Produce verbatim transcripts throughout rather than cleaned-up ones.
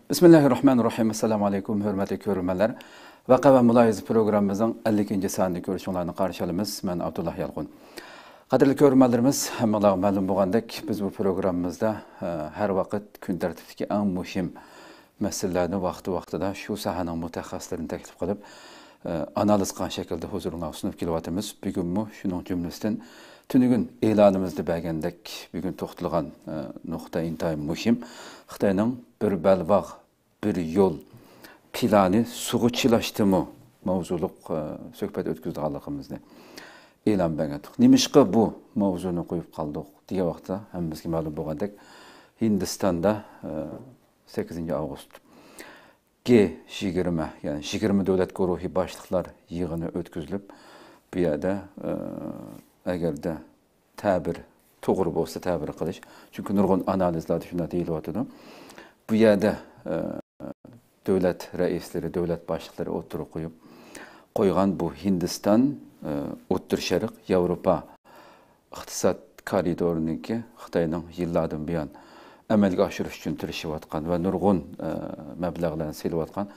بىسمىللاھىررەھمانىررەھىم. ئەسسالامۇ ئەلەيكۇم، ھۆرمەتلىك كۆرۈرمەنلەر. ۋەقە ۋە مۇلاھىزە پروگراممىمىزنىڭ ئەللىك ئىككىنچى سانىنى كۆرۈشۈڭلارنى قارشى ئالىمىز. مەن ئابدۇللا يالقۇن. قەدىرلىك كۆرۈرمەنلىرىمىز، ھەممىڭلارغا مەلۇم بولغاندەك، بىز بۇ پروگراممىمىزدا، ئە، ھەر ۋاقىت كۈن تەرتىپتىكى ئەڭ مۇھىم مەسىلىلەرنى ۋاقتى-ۋاقتىدا شۇ ساھەنىڭ مۇتەخەسسىسلىرىنى تەكلىپ قىلىپ، ئە، ئانالىز قىلغان شەكىلدە ھۇزۇرۇڭلارغا سۇنۇپ كېلىۋاتىمىز. بۈگۈنمۇ شۇنىڭ جۈملىسىدىن تۈنۈگۈن ئېلانىمىزدا بەرگەندەك، بۈگۈن توختىلىغان، ئە، نۇقتا ئىنتايىن مۇھىم. خىتاينىڭ بىر بەلباغ، بىر يول پىلانى سۇغا چىلاشتىمۇ ماۋزۇلۇق، ئە، سۆھبەت ئۆتكۈزىدىغانلىقىمىزنى ئېلان بەرگەنتۇق. نېمىشقا بۇ ماۋزۇنى قويۇپ قالدۇق دېگەن ۋاقىتتا، ھەممىمىزگە مەلۇم بولغاندەك، ھىندىستاندا، ئە، سەككىزىنچى ئاۋغۇست، گ يىگىرمە، يەنى يىگىرمە دۆلەت گۇرۇھى باشلىقلار يىغىنى ئۆتكۈزۈلۈپ، بۇ يەردە، ئە، ئەگەردە تەبىر توغرا بولسا تەبىر قىلىش، چۈنكى نۇرغۇن ئانالىزلاردا شۇنداق دېيىلىۋاتىدۇ. بۇ يەردە، ئە، دۆلەت رەئىسلىرى، دۆلەت باشلىقلىرى ئوتتۇرىغا قويۇپ قويغان بۇ ھىندىستان، ئە، ئوتتۇرا شەرق، ياۋروپا ئىقتىساد كارىدورىنىڭكى خىتاينىڭ يىللاردىن بۇيان ئەمەلگە ئاشۇرۇش ئۈچۈن تىرىشىۋاتقان ۋە نۇرغۇن، ئە، مەبلەغلەرنى سېلىۋاتقان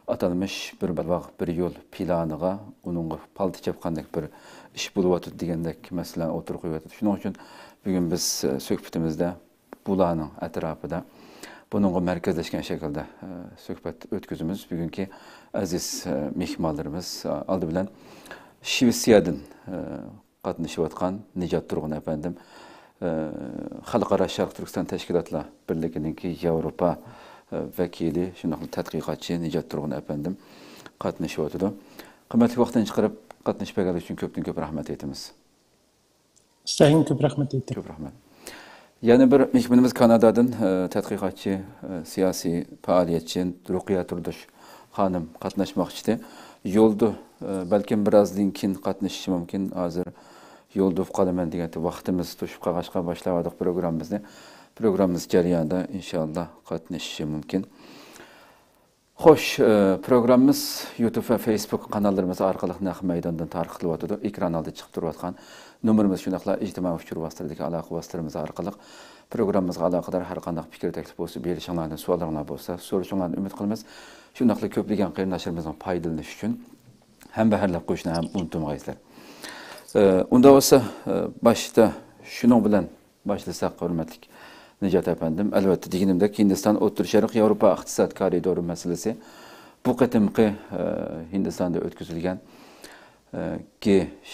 ئاتالمىش بىر بەلباغ بىر يول پىلانىغا، ئۇنىڭغا پالتا چاپقاندەك بىر ئىش بولۇۋاتىدۇ دېگەندەك مەسىلىلەرنى ئوتتۇرىغا قويۇۋاتىدۇ. شۇنىڭ ئۈچۈن بۈگۈن بىز، ئە، سۆھبىتىمىزدە بۇلارنىڭ ئەتراپىدا، بۇنىڭغا مەركەزلەشكەن شەكىلدە، ئە، سۆھبەت ئۆتكۈزىمىز. بۈگۈنكى ئەزىز، ئە، مېھمانلىرىمىز، ئە، ئالدى بىلەن شىۋېتسىيەدىن، ئە، قاتنىشىۋاتقان نىجات تۇرغۇن ئەپەندىم، ئە، خەلقئارا شەرقىي تۈركىستان تەشكىلاتلار بىرلىكىنىڭكى ياۋروپا، ئە، ۋەكىلى، شۇنداقلا تەتقىقاتچى نىجات تۇرغۇن ئەپەندىم قاتنىشىۋاتىدۇ. قىممەتلىك ۋاقتىنى چىقىرىپ قاتنىشىپ بەرگەنلىكى ئۈچۈن كۆپتىن كۆپ رەھمەت ئېيتىمىز. سىزگىمۇ كۆپ رەھمەت ئېيتتىم. كۆپ رەھمەت. يەنە بىر مېھمىنىمىز كانادادىن، ئە، تەتقىقاتچى، ئە، سىياسىي پائالىيەتچى رۇقىيە تۇردۇش خانىم قاتناشماقچى. يولدا، ئە، بەلكىم بىرازدىن كېيىن قاتنىشىشى مۇمكىن. ھازىر يولدا بولۇپ قالىمەن دېگەن ۋاقتىمىز توشۇپ قالغاچقا باشلاۋاتىدۇق پروگراممىمىزنى. پروگراممىمىز جەريانىدا ئىنشاللا قاتنىشىشى مۇمكىن. خوش، ئە، پروگراممىمىز يۇتۇب ۋە فېيسبۇك قاناللىرىمىز ئارقىلىق نەق مەيداندىن تارقىتىلىۋاتىدۇ. ئېكران ئالدىدا چىقىپ تۇرۇۋاتقان نومۇرىمىز، شۇنداقلا ئىجتىمائىي ئۇچۇر ۋاسىتىلىرىدىكى ئالاقە ۋاسىتىلىرىمىز ئارقىلىق پروگراممىمىزغا ئالاقىدار ھەر قانداق پىكىر، تەكلىپ بولسا بېرىشىڭلارنى، سوئاللىرىڭلار بولسا سورىشىڭلارنى ئۈمىد قىلىمىز. شۇنداقلا كۆپلىگەن قېرىنداشلىرىمىزنىڭ پايدىلىنىشى ئۈچۈن ھەمبەھىرلەپ قويۇشنى ھەم ئۇنتۇمىغايسىلەر. ئە، ئۇنداق بولسا، ئە، باشتا شۇنىڭ بىلەن باشلىساق، ھۆرمەتلىك نىجات ئەپەندىم. ئەلۋەتتە، دېگىنىمدەك، ھىندىستان ئوتتۇرا شەرق ياۋروپا ئىقتىساد كارىدورى مەسىلىسى بۇ قېتىمقى، ئە، ھىندىستاندا ئۆتكۈزۈلگەن، ئە، گ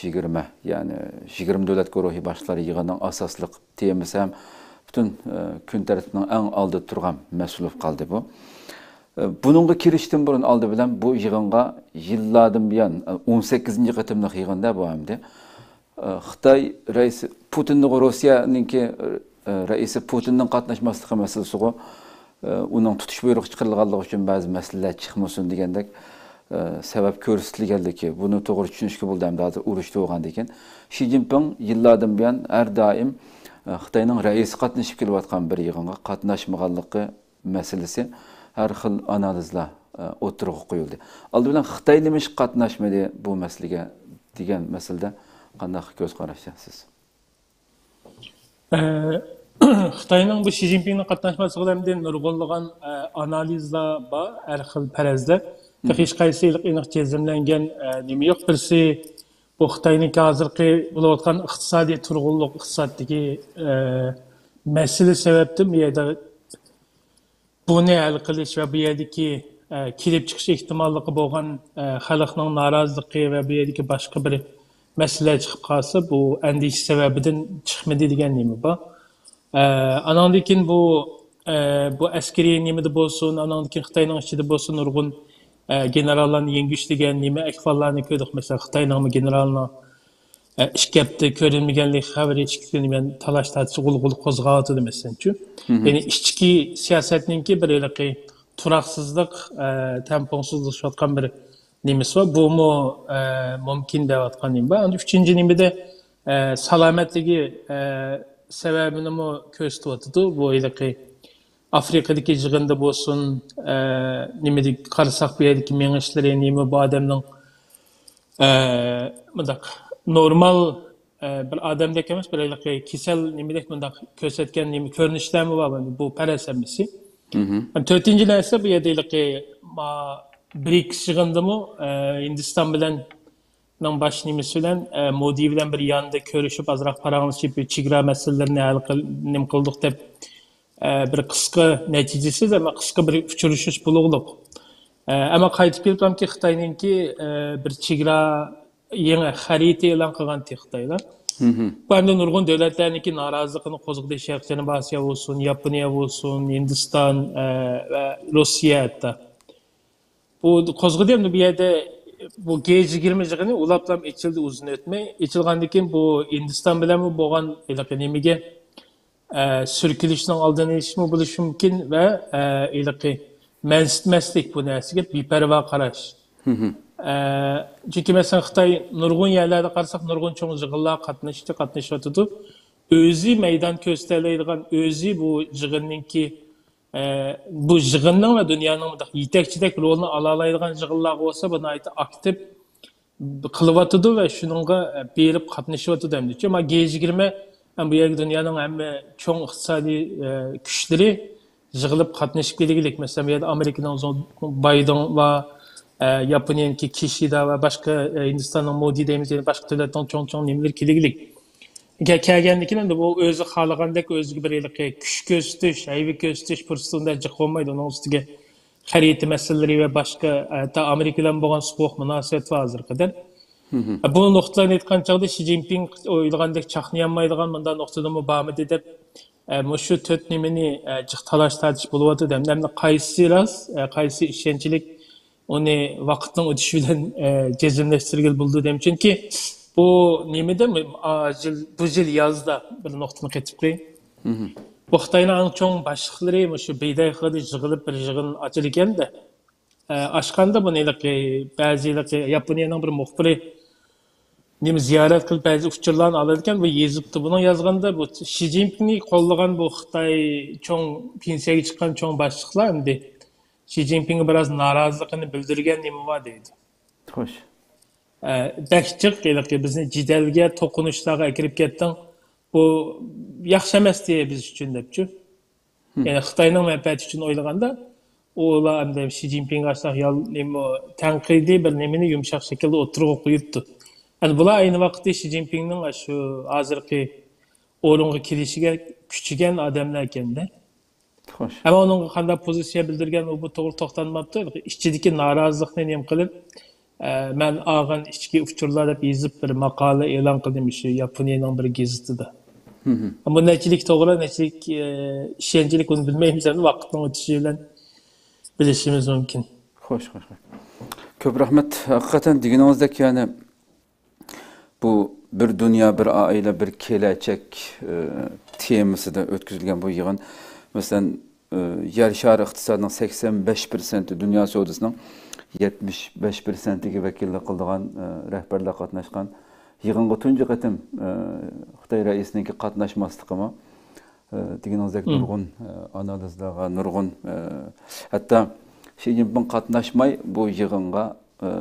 يىگىرمە، يەنى يىگىرمە دۆلەت گۇرۇھى باشلىقلار يىغىنىنىڭ ئاساسلىق تېمىسى ھەم پۈتۈن، ئە، كۈن تەرتىپىنىڭ ئەڭ ئالدىدا تۇرغان مەسىلە بولۇپ قالدى بۇ. ئە، بۇنىڭغا كىرىشتىن بۇرۇن، ئالدى بىلەن بۇ يىغىنغا يىللاردىن بۇيان، ئە، ئون سەككىزىنچى قېتىملىق يىغىندا بۇ ئەمدى، ئە، خىتاي رەئىسى پۇتىننىغۇ، روسىيەنىڭكى، ئە، رەئىسى پۇتىننىڭ قاتناشماسلىقى مەسىلىسىغۇ، ئە، ئۇنىڭ تۇتۇش بۇيرۇقى چىقىرىلغانلىقى ئۈچۈن بەزى مەسىلىلەر چىقمىسۇن دېگەندەك، ئە، سەۋەب كۆرسىتىلگەنلىكى، بۇنى توغرا چۈشىنىشكە بولىدۇ. ئەمدى ھازىر ئۇرۇش تۇغاندىكىن، شى جىنپىڭ يىللاردىن بۇيان ھەر دائىم، ئە، خىتاينىڭ رەئىسى قاتنىشىپ كېلىۋاتقان بىر يىغىنغا قاتناشمىغانلىقى مەسىلىسى ھەر خىل ئانالىزلار، ئە، ئوتتۇرىغا قويۇلدى. ئالدى بىلەن خىتاي نېمىشقا قاتناشمىدى بۇ مەسىلىگە دېگەن مەسىلىدە قانداق كۆز قاراشتا سىز؟ ئە، خىتاينىڭ بۇ شى جىنپىڭنىڭ قاتناشماسلىقىدا ئەمدى نۇرغۇنلىغان، ئە، ئانالىزلار بار، ھەر خىل پەرەزلەر. تېخى ھېچقايسى ئېنىق جەزملەنگەن، ئە، نېمە يوق. بىرسى، بۇ خىتاينىڭكى ھازىرقى بولۇۋاتقان ئىقتىسادىي تۇرغۇنلۇق، ئىقتىسادتىكى، ئە، مەسىلە سەۋەبتىن بۇ يەردە بۇنى ھەل قىلىش ۋە بۇ يەردىكى، ئە، كېلىپ چىقىش ئېھتىماللىقى بولغان، ئە، خەلقنىڭ نارازىلىقى ۋە بۇ يەردىكى باشقا بىر مەسىلىلەر چىقىپ قالسا، بۇ ئەندىشە سەۋەبىدىن چىقمىدى دېگەن نېمە بار. ئە، ئاناندىن كېيىن بۇ، ئە، بۇ ئەسكىرىي نېمىدە بولسۇن، ئاناندىن كېيىن خىتاينىڭ ئىچىدە بولسۇن، نۇرغۇن، ئە، گېنېراللارنى يەڭگۈش دېگەن نېمە ئەھۋاللارنى كۆردۇق. مەسىلەن، خىتاينىڭمۇ گېنېرالىنىڭ ئە، ئىككى ھەپتە كۆرۈنمىگەنلىك خەۋىرى ئىككى كۈن بىلەن تالاش تارتىش غۇلغۇلا قوزغاۋاتىدۇ، مەسىلەنچۇ. يەنى ئىچكى سىياسەتنىڭكى بىر ھېلىقى تۇراقسىزلىق، ئە، تەڭپۇڭسىزلىشىۋاتقان بىر نېمىسى بار. بۇمۇ، ئە، مۇمكىن دەۋاتقان نېمە بار. ئەمدى ئۈچىنچى نېمىدە، ئە، سالامەتلىكى، ئە، سەۋەبىنىمۇ كۆرسىتىۋاتىدۇ. بۇ ھېلىقى ئافرىقىدىكى يىغىندا بولسۇن، ئە، نېمىدە قارىساق، بۇ يەردىكى مېڭىشلىرى، نېمە بۇ ئادەمنىڭ، ئە، مۇنداق نورمال، ئە، بىر ئادەمدەك ئەمەس، بىر ھېلىقى كېسەل نېمىدەك مۇنداق كۆرسەتكەن نېمە كۆرۈنۈشلەرمۇ بار بۇ پەرەز ھەممىسى. تۆتىنچى نەرسە، بۇ يەردە ھېلىقى ما-، برىكس يىغىندىمۇ، ئە، ھىندىستان بىلەن نىڭ باش نېمىسى بىلەن، ئە، مودى بىلەن بىر ياندا كۆرۈشۈپ، ئازراق پاراڭلىشىپ، بىر چېگرا مەسىلىلىرىنى ھەل قىل-، نېمە قىلدۇق دەپ، ئە، بىر قىسقا، نەتىجىسىز، ئەمما قىسقا بىر ئۇچرىشىش بولغۇلۇق. ئە، ئەمما قايتا كېلىپ تۇرامكى، خىتاينىڭكى، ئە، بىر چېگرا يېڭى خەرىتە ئېلان قىلغانتى خىتايلار. بۇ ئەمدى نۇرغۇن دۆلەتلەرنىڭكى نارازىلىقىنى قوزغىدى. شەرقىي جەنۇبىي ئاسىيا بولسۇن، ياپونىيە بولسۇن، ھىندىستان، ئە، ۋە روسىيە ھەتتا. بۇ قوزغىدى. ئەمدى بۇ يەردە بۇ جى يىگىرمە يىغىنى ئۇلاپلا ئېچىلدى ئۇزۇن ئۆتمەي. ئېچىلغاندىن كېيىن بۇ ھىندىستان بىلەنمۇ بولغان ھېلىقى نېمىگە، ئە، سۈركىلىشنىڭ ئالدىنى ئېلىشمۇ بولۇشى مۇمكىن ۋە، ئە، ھېلىقى مەنسىتمەسلىك، بۇ نەرسىگە بىپەرۋا قاراش. ئە، چۈنكى مەسىلەن، خىتاي نۇرغۇن يەرلەردە قارىساق، نۇرغۇن چوڭ يىغىنلارغا قاتنىشتى، قاتنىشىۋاتىدۇ. ئۆزى مەيدان كۆرسىتەلەيدىغان، ئۆزى بۇ يىغىننىڭكى ئە، بۇ يىغىننىڭ ۋە دۇنيانىڭ مۇنداق يېتەكچىدەك رولىنى ئالالايدىغان يىغىنلارغا بولسا، بۇ ناھايىتى ئاكتىپ قىلىۋاتىدۇ ۋە شۇنىڭغا، ئە، بېرىپ قاتنىشىۋاتىدۇ ئەمدى. چۈنكى جى يىگىرمە، ئە، بۇ يەرگە دۇنيانىڭ ھەممە چوڭ ئىقتىسادىي، ئە، كۈچلىرى يىغىلىپ قاتنىشىپ كېلىگلىك. مەسىلەن، بۇ يەردە ئامېرىكىنىڭ زو-، بايدېن ۋە، ئە، ياپونىيەنىڭكى كىشىدا ۋە باشقا، ئە، ھىندىستاننىڭ مودى دەيمىز، يەنە باشقا دۆلەتنىڭ چوڭ-چوڭ نېمىلىرى كېلىگلىك. كە-، كەلگەندىن كېيىن ئەمدى بۇ ئۆزى خالىغاندەك ئۆزىگە بىر ھېلىقى كۈچ كۆرسىتىش، ھەيۋە كۆرسىتىش پۇرسىتى ئۇنداق جىق بولمايدۇ. ئۇنىڭ ئۈستىگە خەرىتە مەسىلىلىرى ۋە باشقا، ھەتتا ئامېرىكا بىلەن بولغان سوغۇق مۇناسىۋەت بار ھازىرقى دەم. بۇ نۇقتىلارنى ئېيتقان چاغدا شى جىنپىڭ ئويلىغاندەك چاقنىيالمايدىغان مۇنداق نۇقتىدىمۇ بارمىدى دەپ، ئە، مۇشۇ تۆت نېمىنى، ئە، جىق تالاش تارتىش بولۇۋاتىدۇ. ئەمدى قايسى راست، ئە، قايسى ئىشەنچلىك، ئۇنى ۋاقىتنىڭ ئۆتۈشى بىلەن، ئە، جەزملەشتۈرگىلى بولىدۇ دەيمەن. چۈنكى بۇ نېمىدە، ئا، يىل، بۇ يىل يازدا بىر نۇقتىنى قېتىپ قوياي. بۇ خىتاينىڭ ئەڭ چوڭ باشلىقلىرى مۇشۇ بېيدايخېدا يىغىلىپ بىر يىغىن ئاچىدىكەن-دە. ئە، ئاچقاندا بۇنى ھېلىقى، بەزى ھېلىقى ياپونىيەنىڭ بىر مۇخبىرى نېمە زىيارەت قىلىپ بەزى ئۇچۇرلارنى ئالىدىكەن، بۇ يېزىپتۇ. بۇنىڭ يازغاندا بۇ شى جىنپىڭنى قوللىغان بۇ خىتاي چوڭ پېنسىيەگە چىققان چوڭ باشلىقلار ئەمدى شى جىنپىڭگە بىراز نارازىلىقىنى بىلدۈرگەن نېمە بار دەيدۇ. خوش. ئە، بەك جىق ھېلىقى بىزنى جېدەلگە، توقۇنۇشلارغا ئەكىرىپ كەتتىڭ. بۇ ياخشى ئەمەستى بىز ئۈچۈن دەپچۇ. يەنى خىتاينىڭ مەنپەئەتى ئۈچۈن ئويلىغاندا، ئۇلار ئەمدى شى جىنپىڭگە ئاشۇنداق يال-، نېمە، تەنقىدىي بىر نېمىنى يۇمشاق شەكىلدە ئوتتۇرىغا قويۇپتۇ. ئەمدى بۇلار ئەينى ۋاقىتتا شى جىنپىڭنىڭ شۇ ھازىرقى ئورۇنغا كېلىشىگە كۈچىگەن ئادەملەر ئىكەندە. خوش. ئەمما ئۇنىڭغا قانداق پوزىتسىيە بىلدۈرگەن، ئۇ بۇ توغرا توختالماپتۇ. ئىچىدىكى نارازىلىقنى نېمە قىلىپ، ئە، مەن ئالغان ئىچكى ئۇچۇرلار دەپ يېزىپ بىر ماقالە ئېلان قىلدىم شۇ ياپونىيەنىڭ بىر گېزىتىدە. بۇ نەچچىلىك توغرا، نەچچىلىك، ئە، ئىشەنچلىك، ئۇنى بىلمەيمىز، ئەمدى ۋاقىتنىڭ ئۆتۈشى بىلەن بىلىشىمىز مۇمكىن. خوش، خوش، خوش. كۆپ رەھمەت. ھەقىقەتەن دېگىنىڭىزدەك، يەنى بۇ بىر دۇنيا، بىر ئائىلە، بىر كېلەچەك، ئى، تېمىسىدا ئۆتكۈزۈلگەن بۇ يىغىن، مەسىلەن، ئى، يەر شارى ئىقتىسادىنىڭ سەكسەن بەش پىرسەنتى، دۇنيا سودىسىنىڭ يەتمىش بەش پىرسەنتىگە ۋەكىللىك قىلىدىغان، ئى، رەھبەرلەر قاتناشقان يىغىنغا تۇنجى قېتىم، ئى، خىتاي رەئىسىنىڭكى قاتناشماسلىقىمۇ، ئى، دېگىنىڭىزدەك نۇرغۇن، ئى، ئانالىزلارغا، نۇرغۇن، ئى، ھەتتا شى جىنپىڭ قاتناشماي بۇ يىغىنغا، ئى،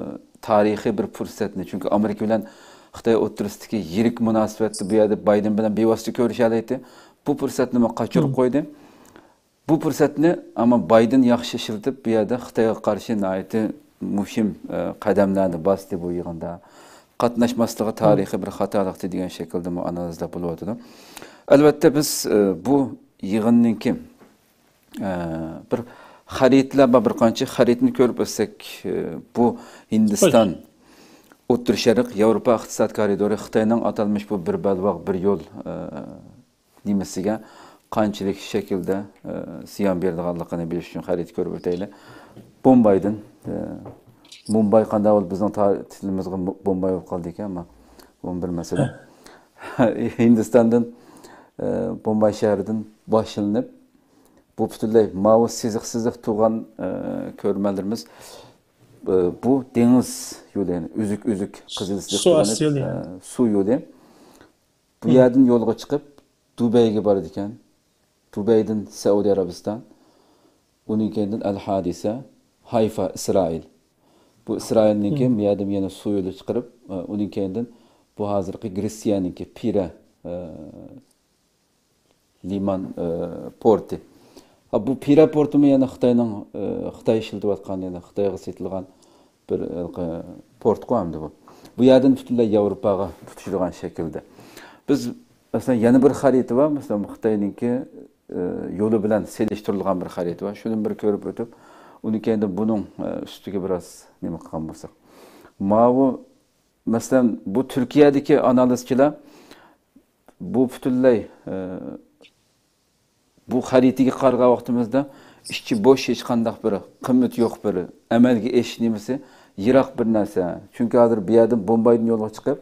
تارىخىي بىر پۇرسەتنى، چۈنكى ئامېرىكا بىلەن خىتاي ئوتتۇرىسىدىكى يىرىك مۇناسىۋەتتە بۇ يەردە بايدېن بىلەن بىۋاسىتە كۆرۈشەلەيتتى. بۇ پۇرسەتنىمۇ قاچۇرۇپ قويدى. بۇ پۇرسەتنى ئەمما بايدېن ياخشى ئىشلىتىپ، بۇ يەردە خىتايغا قارشى ناھايىتى مۇھىم، ئى، قەدەملەرنى باستى بۇ يىغىندا. قاتناشماسلىقى تارىخىي بىر خاتالىقتى دېگەن شەكىلدىمۇ ئانالىزلار بولۇۋاتىدۇ. ئەلۋەتتە، بىز، ئى، بۇ يىغىننىڭكى، ئى، بىر خەرىتىلەر بار، بىر قانچە خەرىتىنى كۆرۈپ ئۆتسەك، ئى، بۇ ھىندىستان، ئوتتۇرا شەرق، ياۋروپا ئىقتىساد كارىدورى، خىتاينىڭ ئاتالمىش بۇ بىر بەلباغ، بىر يول، ئى، نېمىسىگە قانچىلىك شەكىلدە، ئى، زىيان بېرىدىغانلىقىنى بىلىش ئۈچۈن خەرىتە كۆرۈپ ئۆتەيلى. بومبايدىن، ئى، مۇمباي قانداق بولۇپ بىزنىڭ تا-، تىلىمىزغا مۇ-، بومباي بولۇپ قالدىكەن، ئەمما ئۇمۇ بىر مەسىلە. ھىندىستاندىن، ئى، بومباي شەھىرىدىن باشلىنىپ، بۇ پۈتۈنلەي ماۋۇ سىزىق-سىزىق تۇرغان، ئى، كۆرۈرمەنلىرىمىز، ئى، بۇ دېڭىز يولى، يەنى ئۈزۈك-ئۈزۈك قىزىل سىزىق سۇ تۇرغان، ئاستى يولى. ئى، سۇ يولى. بۇ يەردىن يولغا چىقىپ، دۇبەيگە بارىدىكەن. دۇبەيدىن سەئۇدى ئەرەبىستان، ئۇنىڭ كەينىدىن ئەل ھادىسە، ھايفا، ئىسرائىل. بۇ ئىسرائىلنىڭكى، بۇ يەردىن يەنە سۇ يولى چىقىرىپ، ئۇنىڭ كەينىدىن بۇ ھازىرقى گرېتسىيەنىڭكى پىرە، ئە، لىمان، ئە، پورتى. ھا، بۇ پىرە پورتىمۇ يەنە خىتاينىڭ، ئە، خىتاي ئىشلىتىۋاتقان، يەنە خىتايغا سېتىلغان بىر ھېلىقى پورتقۇ ئەمدى بۇ. بۇ يەردىن پۈتۈنلەي ياۋروپاغا تۇتىشىدىغان شەكىلدە. بىز، مەسىلەن، يەنە بىر خەرىتە بار، مەسىلەن، خىتاينىڭكى، ئە، يولى بىلەن سېلىشتۇرۇلغان بىر خەرىتە بار. شۇنى بىر كۆرۈپ ئۆتۈپ، ئۇنى كەينىدىن بۇنىڭ، ئە، ئۈستىگە بىراز نېمە قىلغان بولساق. ماۋۇ، مەسىلەن، بۇ تۈركىيەدىكى ئانالىزچىلار بۇ پۈتۈنلەي، ئە، بۇ خەرىتىگە قارىغان ۋاقتىمىزدا ئىچى بوش، ھېچقانداق بىر قىممىتى يوق، بىر ئەمەلگە ئېشىش نېمىسى يىراق بىر نەرسە. چۈنكى ھازىر بۇ يەردىن بومبايدىن يولغا چىقىپ،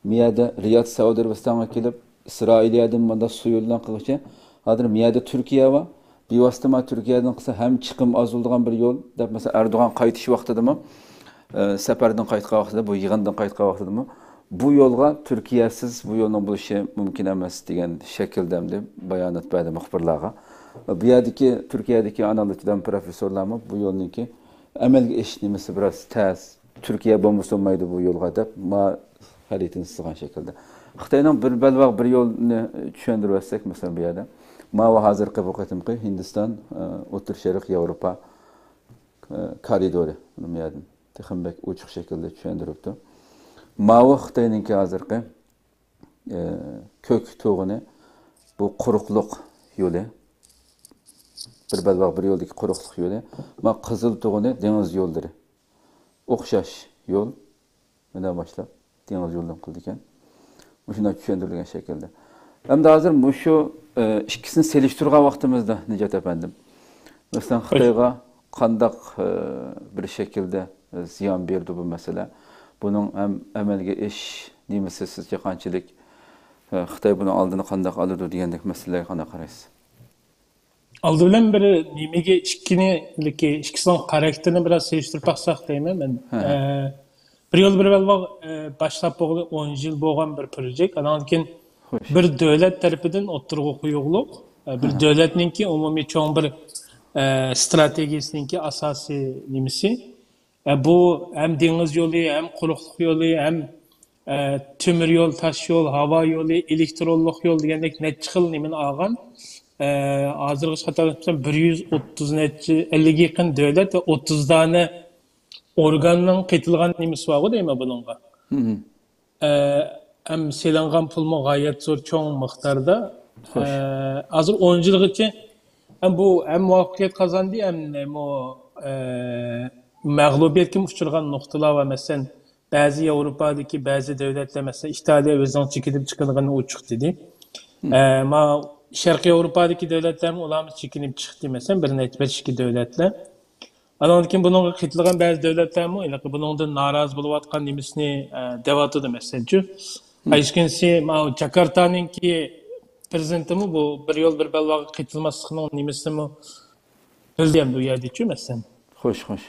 بۇ يەردە رىياد، سەئۇدى ئەرەبىستانغا كېلىپ، ئىسرائىلىيەدىن مۇنداق سۇ يولىدىن قىلغۇچە، ھازىر بۇ يەردە تۈركىيە بار. بىۋاسىتە مانا تۈركىيەدىن قىلسا ھەم چىقىم ئاز بولىدىغان بىر يول دەپ، مەسىلەن، ئەردوغان قايتىش ۋاقتىدىمۇ، ئە، سەپەردىن قايتقان ۋاقتىدا، بۇ يىغىندىن قايتقان ۋاقتىدىمۇ، بۇ يولغا تۈركىيەسىز بۇ يولنىڭ بولۇشى مۇمكىن ئەمەس دېگەن شەكىلدە ئەمدى بايانات بەردى مۇخبىرلارغا. بۇ يەردىكى، تۈركىيەدىكى ئانالىزچىلار، پروفېسسورلارمۇ بۇ يولنىڭكى ئەمەلگە ئېشىش نېمىسى بىراز تەس، تۈركىيە بولمىسا بولمايدۇ بۇ يولغا دەپ، ما خەرىتىنى سىزغان شەكىلدە. خىتاينىڭ بىر بەلباغ بىر يولىنى چۈشەندۈرۈۋەتسەك، مەسىلەن، بۇ يەردە ماۋۇ ھازىرقى بۇ قېتىمقى ھىندىستان، ئە، ئوتتۇرا شەرق، ياۋروپا، ئە، كارىدورى بۇ يەردىن تېخىمۇ بەك ئوچۇق شەكىلدە چۈشەندۈرۈپتۇ. ماۋۇ خىتاينىڭكى ھازىرقى، ئە، كۆك تۇغىنى، بۇ قۇرۇقلۇق يولى. بىر بەلباغ بىر يولدىكى قۇرۇقلۇق يولى. ما قىزىل تۇغىنى دېڭىز يوللىرى. ئوخشاش يول. مۇنداق باشلاپ دېڭىز يولىدىن قىلىدىكەن. مۇشۇنداق چۈشەندۈرۈلگەن شەكىلدە. ئەمدى ھازىر مۇشۇ، ئە، ئىككىسىنى سېلىشتۇرغان ۋاقتىمىزدا، نىجات ئەپەندىم، مەسىلەن، خىتايغا قانداق، ئە، بىر شەكىلدە، ئە، زىيان بېرىدۇ بۇ مەسىلە؟ بۇنىڭ ھەم ئەمەلگە ئېشىش نېمىسى سىزچە قانچىلىك؟ ئە، خىتاي بۇنىڭ ئالدىنى قانداق ئالىدۇ دېگەندەك مەسىلىلەرگە قانداق قارايسىز؟ ئالدى بىلەن بىر نېمىگە ئىككىنى، ئىككىسىنىڭ خاراكتېرىنى بىر ئاز سېلىشتۇرۇپ باقساق دەيمەن مەن. ھە، ھە. ئە، بىر يول بىر بەلباغ، ئە، باشلاپ بولغىلى ئون يىل بولغان بىر پروجېكت. ئانان كېيىن خوش. بىر دۆلەت تەرىپىدىن ئوتتۇرىغا قويۇلۇق. ئە، بىر ھە، ھە. دۆلەتنىڭكى ئومۇمىي چوڭ بىر، ئە، ستراتېگىيىسىنىڭكى ئاساسىي نېمىسى. ئە، بۇ ھەم دېڭىز يولى، ھەم قۇرۇقلۇق يولى، ھەم، ئە، تۆمۈر يول، تاش يول، ھاۋا يولى، ئېلېكترونلۇق يول دېگەندەك نەچچە خىل نېمىنى ئالغان. ئە، ھازىرغىچە خاتالاشمىسام، بىر يۈز ئوتتۇز نەچچە، ئەللىگە يېقىن دۆلەت ۋە ئوتتۇز دانە ئورگاننىڭ قېتىلغان نېمىسى بارغۇ دەيمەن بۇنىڭغا. ھە، ھە. ئە، ھەم سېلىنغان پۇلمۇ غايەت زور، چوڭ مىقداردا. خوش. ئە، ھازىر ئون يىلغىچە ھەم بۇ ھەم مۇۋەپپەقىيەت قازاندى، ھەم، ئە، مەغلۇبىيەتكىمۇ ئۇچرىغان نۇقتىلار بار. مەسىلەن، بەزى ياۋروپادىكى بەزى دۆلەتلەر، مەسىلەن، ئىتالىيە ئۆزىنىڭ چېكىنىپ چىقىدىغىنىنى ئوچۇق دېدى. ئە، ما شەرقىي ياۋروپادىكى دۆلەتلەرمۇ ئۇلارمۇ چېكىنىپ چىقتى، مەسىلەن، بىر نەچچە، بىر ئىككى دۆلەتلەر. ئانىڭدىن كېيىن بۇنىڭغا قېتىلغان بەزى دۆلەتلەرمۇ ھېلىقى بۇنىڭدىن نارازى بولۇۋاتقان نېمىسىنى، ئە، دەۋاتىدۇ، مەسىلەنچۇ. ھە، ھېچكىمسى ماۋۇ جاكارتانىڭكى پرېزىدېنتىمۇ بۇ بىر يول بىر بەلباغغا قېتىلماسلىقنىڭ نېمىسىنىمۇ بىلدى ئەمدى ئۇ يەردىچۇ، مەسىلەن. خوش، خوش.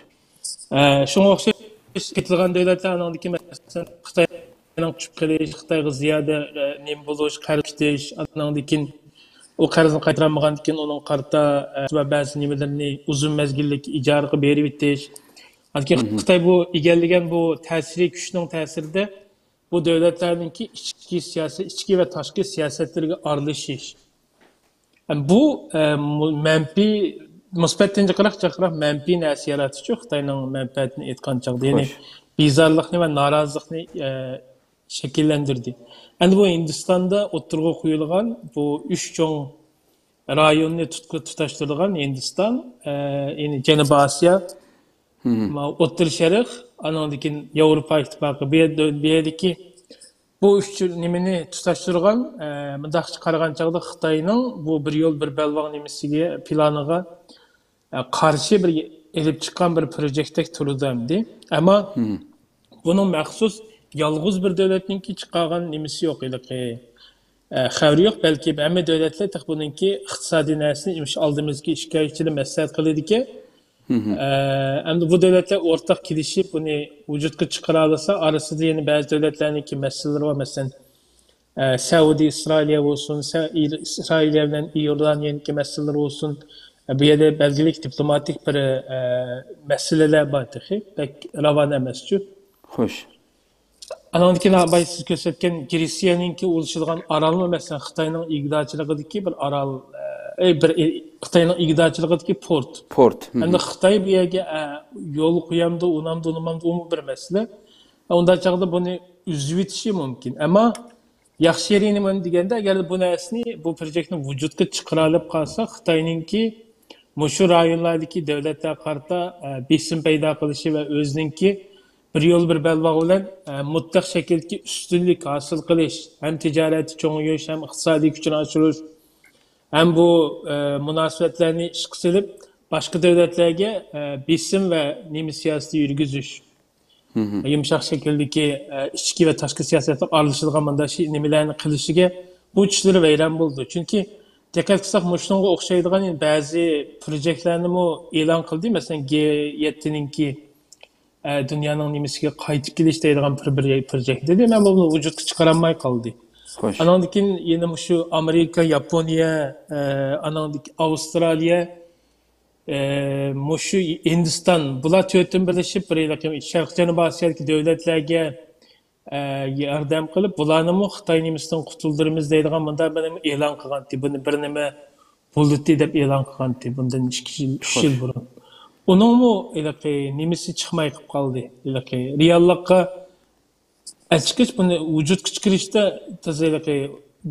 ئە، شۇڭا ئوخشاش قېتىلغان دۆلەتلەر ئانىڭدىكى، مەسىلەن، خىتاينىڭ چۈشۈپ قېلىش، خىتايغا زىيادە، ئە، نېمە بولۇش، قەرز كېتىش، ئانىڭدىن كېيىن ئۇ قەرزنى قايتۇرالمىغاندىن كېيىن ئۇنىڭ قارىتا، ئە، بەزى نېمىلىرىنى ئۇزۇن مەزگىللىك ئىجارىگە بېرىۋېتىش. ئاندىن كېيىن خىتاي بۇ ئىگىلىگەن بۇ تەسىرىي كۈچنىڭ تەسىرىدە بۇ دۆلەتلەرنىڭكى ئىچكى سىياسەت، ئىچكى ۋە تاشقى سىياسەتلىرىگە ئارىلىشىش. بۇ، ئە، مۇ-، مەنپىي، مۇسبەتتىن جىقراق، جىقراق مەنپىي نەرسە ياراتىشچۇ، خىتاينىڭ مەنپەئەتىنى ئېيتقان چاغدا. يەنى خوش. بىزارلىقنى ۋە نارازىلىقنى، ئە، شەكىللەندۈردى. ئەمدى بۇ ھىندىستاندا ئوتتۇرىغا قويۇلغان بۇ ئۈچ چوڭ رايوننى تۇتقا-، تۇتاشتۇرىدىغان ھىندىستان، ئە، يەنى جەنۇبىي ئاسىيا، ماۋۇ ئوتتۇرا شەرق، ئانىڭدىن كېيىن ياۋروپا ئىتتىپاقى، بۇ يەردە، بۇ يەردىكى بۇ ئۈچ نېمىنى تۇتاشتۇرغان، ئە، مۇنداقچە قارىغان چاغدا خىتاينىڭ بۇ بىر يول، بىر بەلباغ نېمىسىگە، پىلانىغا، ئە، قارشى بىر ئېلىپ چىققان بىر پروجېكتتەك تۇرىدۇ ئەمدى. ئەمما بۇنىڭ مەخسۇس يالغۇز بىر دۆلەتنىڭكى چىقارغان نېمىسى يوق، ھېلىقى، ئە، خەۋىرى يوق. بەلكى ھەممە دۆلەتلەر تېخى بۇنىڭكى ئىقتىسادىي نەرسىنى مۇشۇ ئالدىمىزدىكى ئىككى ئاي ئىچىدە مەسلىھەت قىلىدىكەن. ئە، ئەمدى بۇ دۆلەتلەر ئورتاق كېلىشىپ، بۇنى ۋۇجۇدقا چىقىرالىسا، ئارىسىدا يەنە بەزى دۆلەتلەرنىڭكى مەسىلىلىرى بار. مەسىلەن، ئە، سەئۇدى ئىسرائىلىيە بولسۇن، سە-، ئىر-، ئىسرائىلىيە بىلەن ئىئوردانىيەنىڭكى مەسىلىلىرى بولسۇن، ئە، بۇ يەردە بەلگىلىك دىپلوماتىك بىر، ئە، مەسىلىلەر بار تېخى. بەك راۋان ئەمەسچۇ. خوش. ئانىڭدىن كېيىن ھا، بايا سىز كۆرسەتكەن گرېتسىيەنىڭكى ئۇلىشىدىغان ئارالمۇ، مەسىلەن، خىتاينىڭ ئىگىدارچىلىقىدىكى بىر ئارال، ئە، بىر ئى-، خىتاينىڭ ئىگىدارچىلىقىدىكى پورت. پورت. ھە. ئەمدى خىتاي بۇ يەرگە، ئە، يول قويامدۇ، ئۇنامدۇ، ئۇنىمامدۇ، ئۇمۇ بىر مەسىلە. ئۇنداق چاغدا بۇنى ئۈزۈۋېتىشى مۇمكىن. ئەمما ياخشى يېرى نېمە دېگەندە، ئەگەر بۇ نەرسىنى، بۇ پروژېكتنى ۋۇجۇدقا چىقىرالىپ قالسا، خىتاينىڭكى مۇشۇ رايونلاردىكى دۆلەتلەرگە قارىتا، ئە، بېسىم پەيدا قىلىشى ۋە ئۆزىنىڭكى بىر يول، بىر بەلباغ بىلەن، ئە، مۇتلەق شەكىلدىكى ئۈستۈنلۈك ھاسىل قىلىش، ھەم تىجارەتتە چوڭىيىش، ھەم ئىقتىسادىي كۈچىنى ئاشۇرۇش، ھەم بۇ، ئە، مۇناسىۋەتلەرنى ئىشقا سېلىپ، باشقا دۆلەتلەرگە، ئە، بېسىم ۋە نېمە سىياسىتى يۈرگۈزۈش. مھم. يۇمشاق شەكىلدىكى، ئە، ئىچكى ۋە تاشقى سىياسەتتە ئارىلىشىدىغان مۇنداق شى-، نېمىلەرنى قىلىشىگە بۇ چۈشلىرى ۋەيران بولىدۇ. چۈنكى دىققەت قىلساق، مۇشۇنىڭغا ئوخشايدىغان يەنە بەزى پروژېكتلەرنىمۇ ئېلان قىلدى. مەسىلەن، گ يەتتىنىڭكى، ئە، دۇنيانىڭ نېمىسىگە قايتىپ كېلىش دەيدىغان بىر، بىر پروژېكت دېدى. مەن بۇنى ۋۇجۇدقا چىقىرالماي قالدى. خوش. ئانىڭدىن كېيىن يەنە مۇشۇ ئامېرىكا، ياپونىيە، ئە، ئانىڭدىن كېيىن ئاۋسترالىيە، ئە، مۇشۇ ھىندىستان، بۇلار تۆتىنى بىرلىشىپ بىر ھېلىقى شەرقىي جەنۇبىي ئاسىيادىكى دۆلەتلەرگە، ئە، ياردەم قىلىپ، بۇلارنىمۇ خىتاي نېمىسىدىن قۇتۇلدۇرىمىز دەيدىغان مۇنداق بىر نېمە ئېلان قىلغانتى. بۇنى بىر نېمە بولدى دەپ ئېلان قىلغانتى بۇندىن ئىككى يىل، ئۈچ يىل بۇرۇن. ئۇنىڭمۇ ھېلىقى نېمىسى چىقماي قېلىپ قالدى. ھېلىقى رېئاللىققا ئەچىقىش بۇنى ۋۇجۇدقا چىقىرىشتا تازا ھېلىقى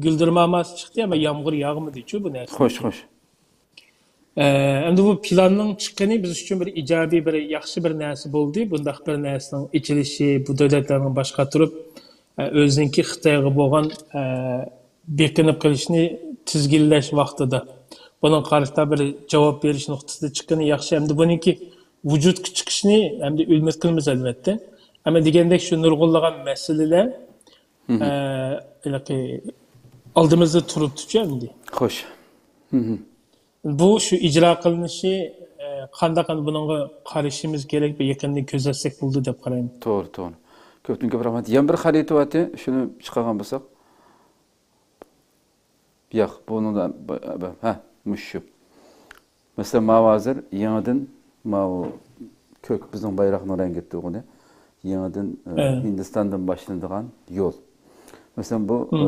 گۈلدۈرماماسى چىقتى، ئەمما يامغۇر ياغمىدىچۇ بۇ نەرسە. خوش، خوش. ئە، ئەمدى بۇ پىلاننىڭ چىققىنى بىز ئۈچۈن بىر ئىجابىي، بىر ياخشى بىر نەرسە بولدى. بۇنداق بىر نەرسىنىڭ ئېچىلىشى، بۇ دۆلەتلەرنىڭ باش قاتۇرۇپ، ئە، ئۆزىنىڭكى خىتايغا بولغان، ئە، بېقىنىپ قېلىشنى تىزگىنلەش ۋاقتىدا بۇنىڭغا قارىتا بىر جاۋاب بېرىش نۇقتىسىدا چىققىنى ياخشى. ئەمدى بۇنىڭكى ۋۇجۇدقا چىقىشىنى ئەمدى ئۈمىد قىلىمىز، ئەلۋەتتە. ئەمما دېگەندەك، شۇ نۇرغۇنلىغان مەسىلىلەر، مھم. ئە، ھېلىقى ئالدىمىزدا تۇرۇپتۇچۇ ئەمدى. خوش. مھم. بۇ شۇ ئىجرا قىلىنىشى، ئە، قانداق، ئەمدى بۇنىڭغا قارىشىمىز كېرەك، بىر يېقىندىن كۆزەتسەك بولىدۇ دەپ قارايمەن. توغرا، توغرا. كۆپتىن كۆپ رەھمەت. يەنە بىر خەرىتە بارتى، شۇنى چىقارغان بولساق. ياق، بۇنىڭدا، ھە، مۇشۇ. مەسىلەن، ماۋۇ ھازىر يېڭىدىن، ماۋۇ كۆك بىزنىڭ بايراقنىڭ رەڭگى تۇغۇنى. يېڭىدىن، ئە، ھە. ھىندىستاندىن باشلىنىدىغان يول. مەسىلەن، بۇ، مم. ئە،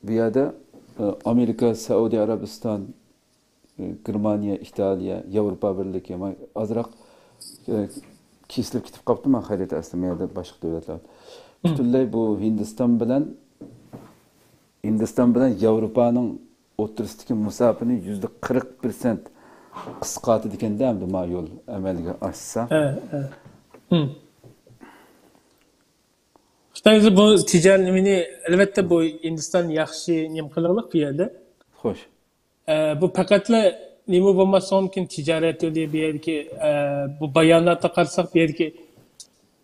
بۇ يەردە، ئە، ئامېرىكا، سەئۇدى ئەرەبىستان، ئە، گېرمانىيە، ئىتالىيە، ياۋروپا بىرلىكى، مانا ئازراق، ئە، كېسىلىپ كېتىپ قاپتۇ، مانا خەرىتە ئەسلى، بۇ يەردە باشقا دۆلەتلەر. مم. پۈتۈنلەي بۇ ھىندىستان بىلەن، ھىندىستان بىلەن ياۋروپانىڭ ئوتتۇرىسىدىكى مۇساپىنى يۈزدە قىرىق پىرسەنت قىسقارتىدىكەندە، ئەمدى ما يول ئەمەلگە ئاشسا. ھە، ھە. ھىم. خىتاي بۇ تىجارەت نېمىنى، ئەلۋەتتە، بۇ ھىندىستان ياخشى نېمە قىلغۇلۇق بۇ يەردە. خوش. ئە، بۇ پەقەتلا نېمە بولماسلىقى مۇمكىن، تىجارەت يولى بۇ يەردىكى، ئە، بۇ باياناتتا قارىساق، بۇ يەردىكى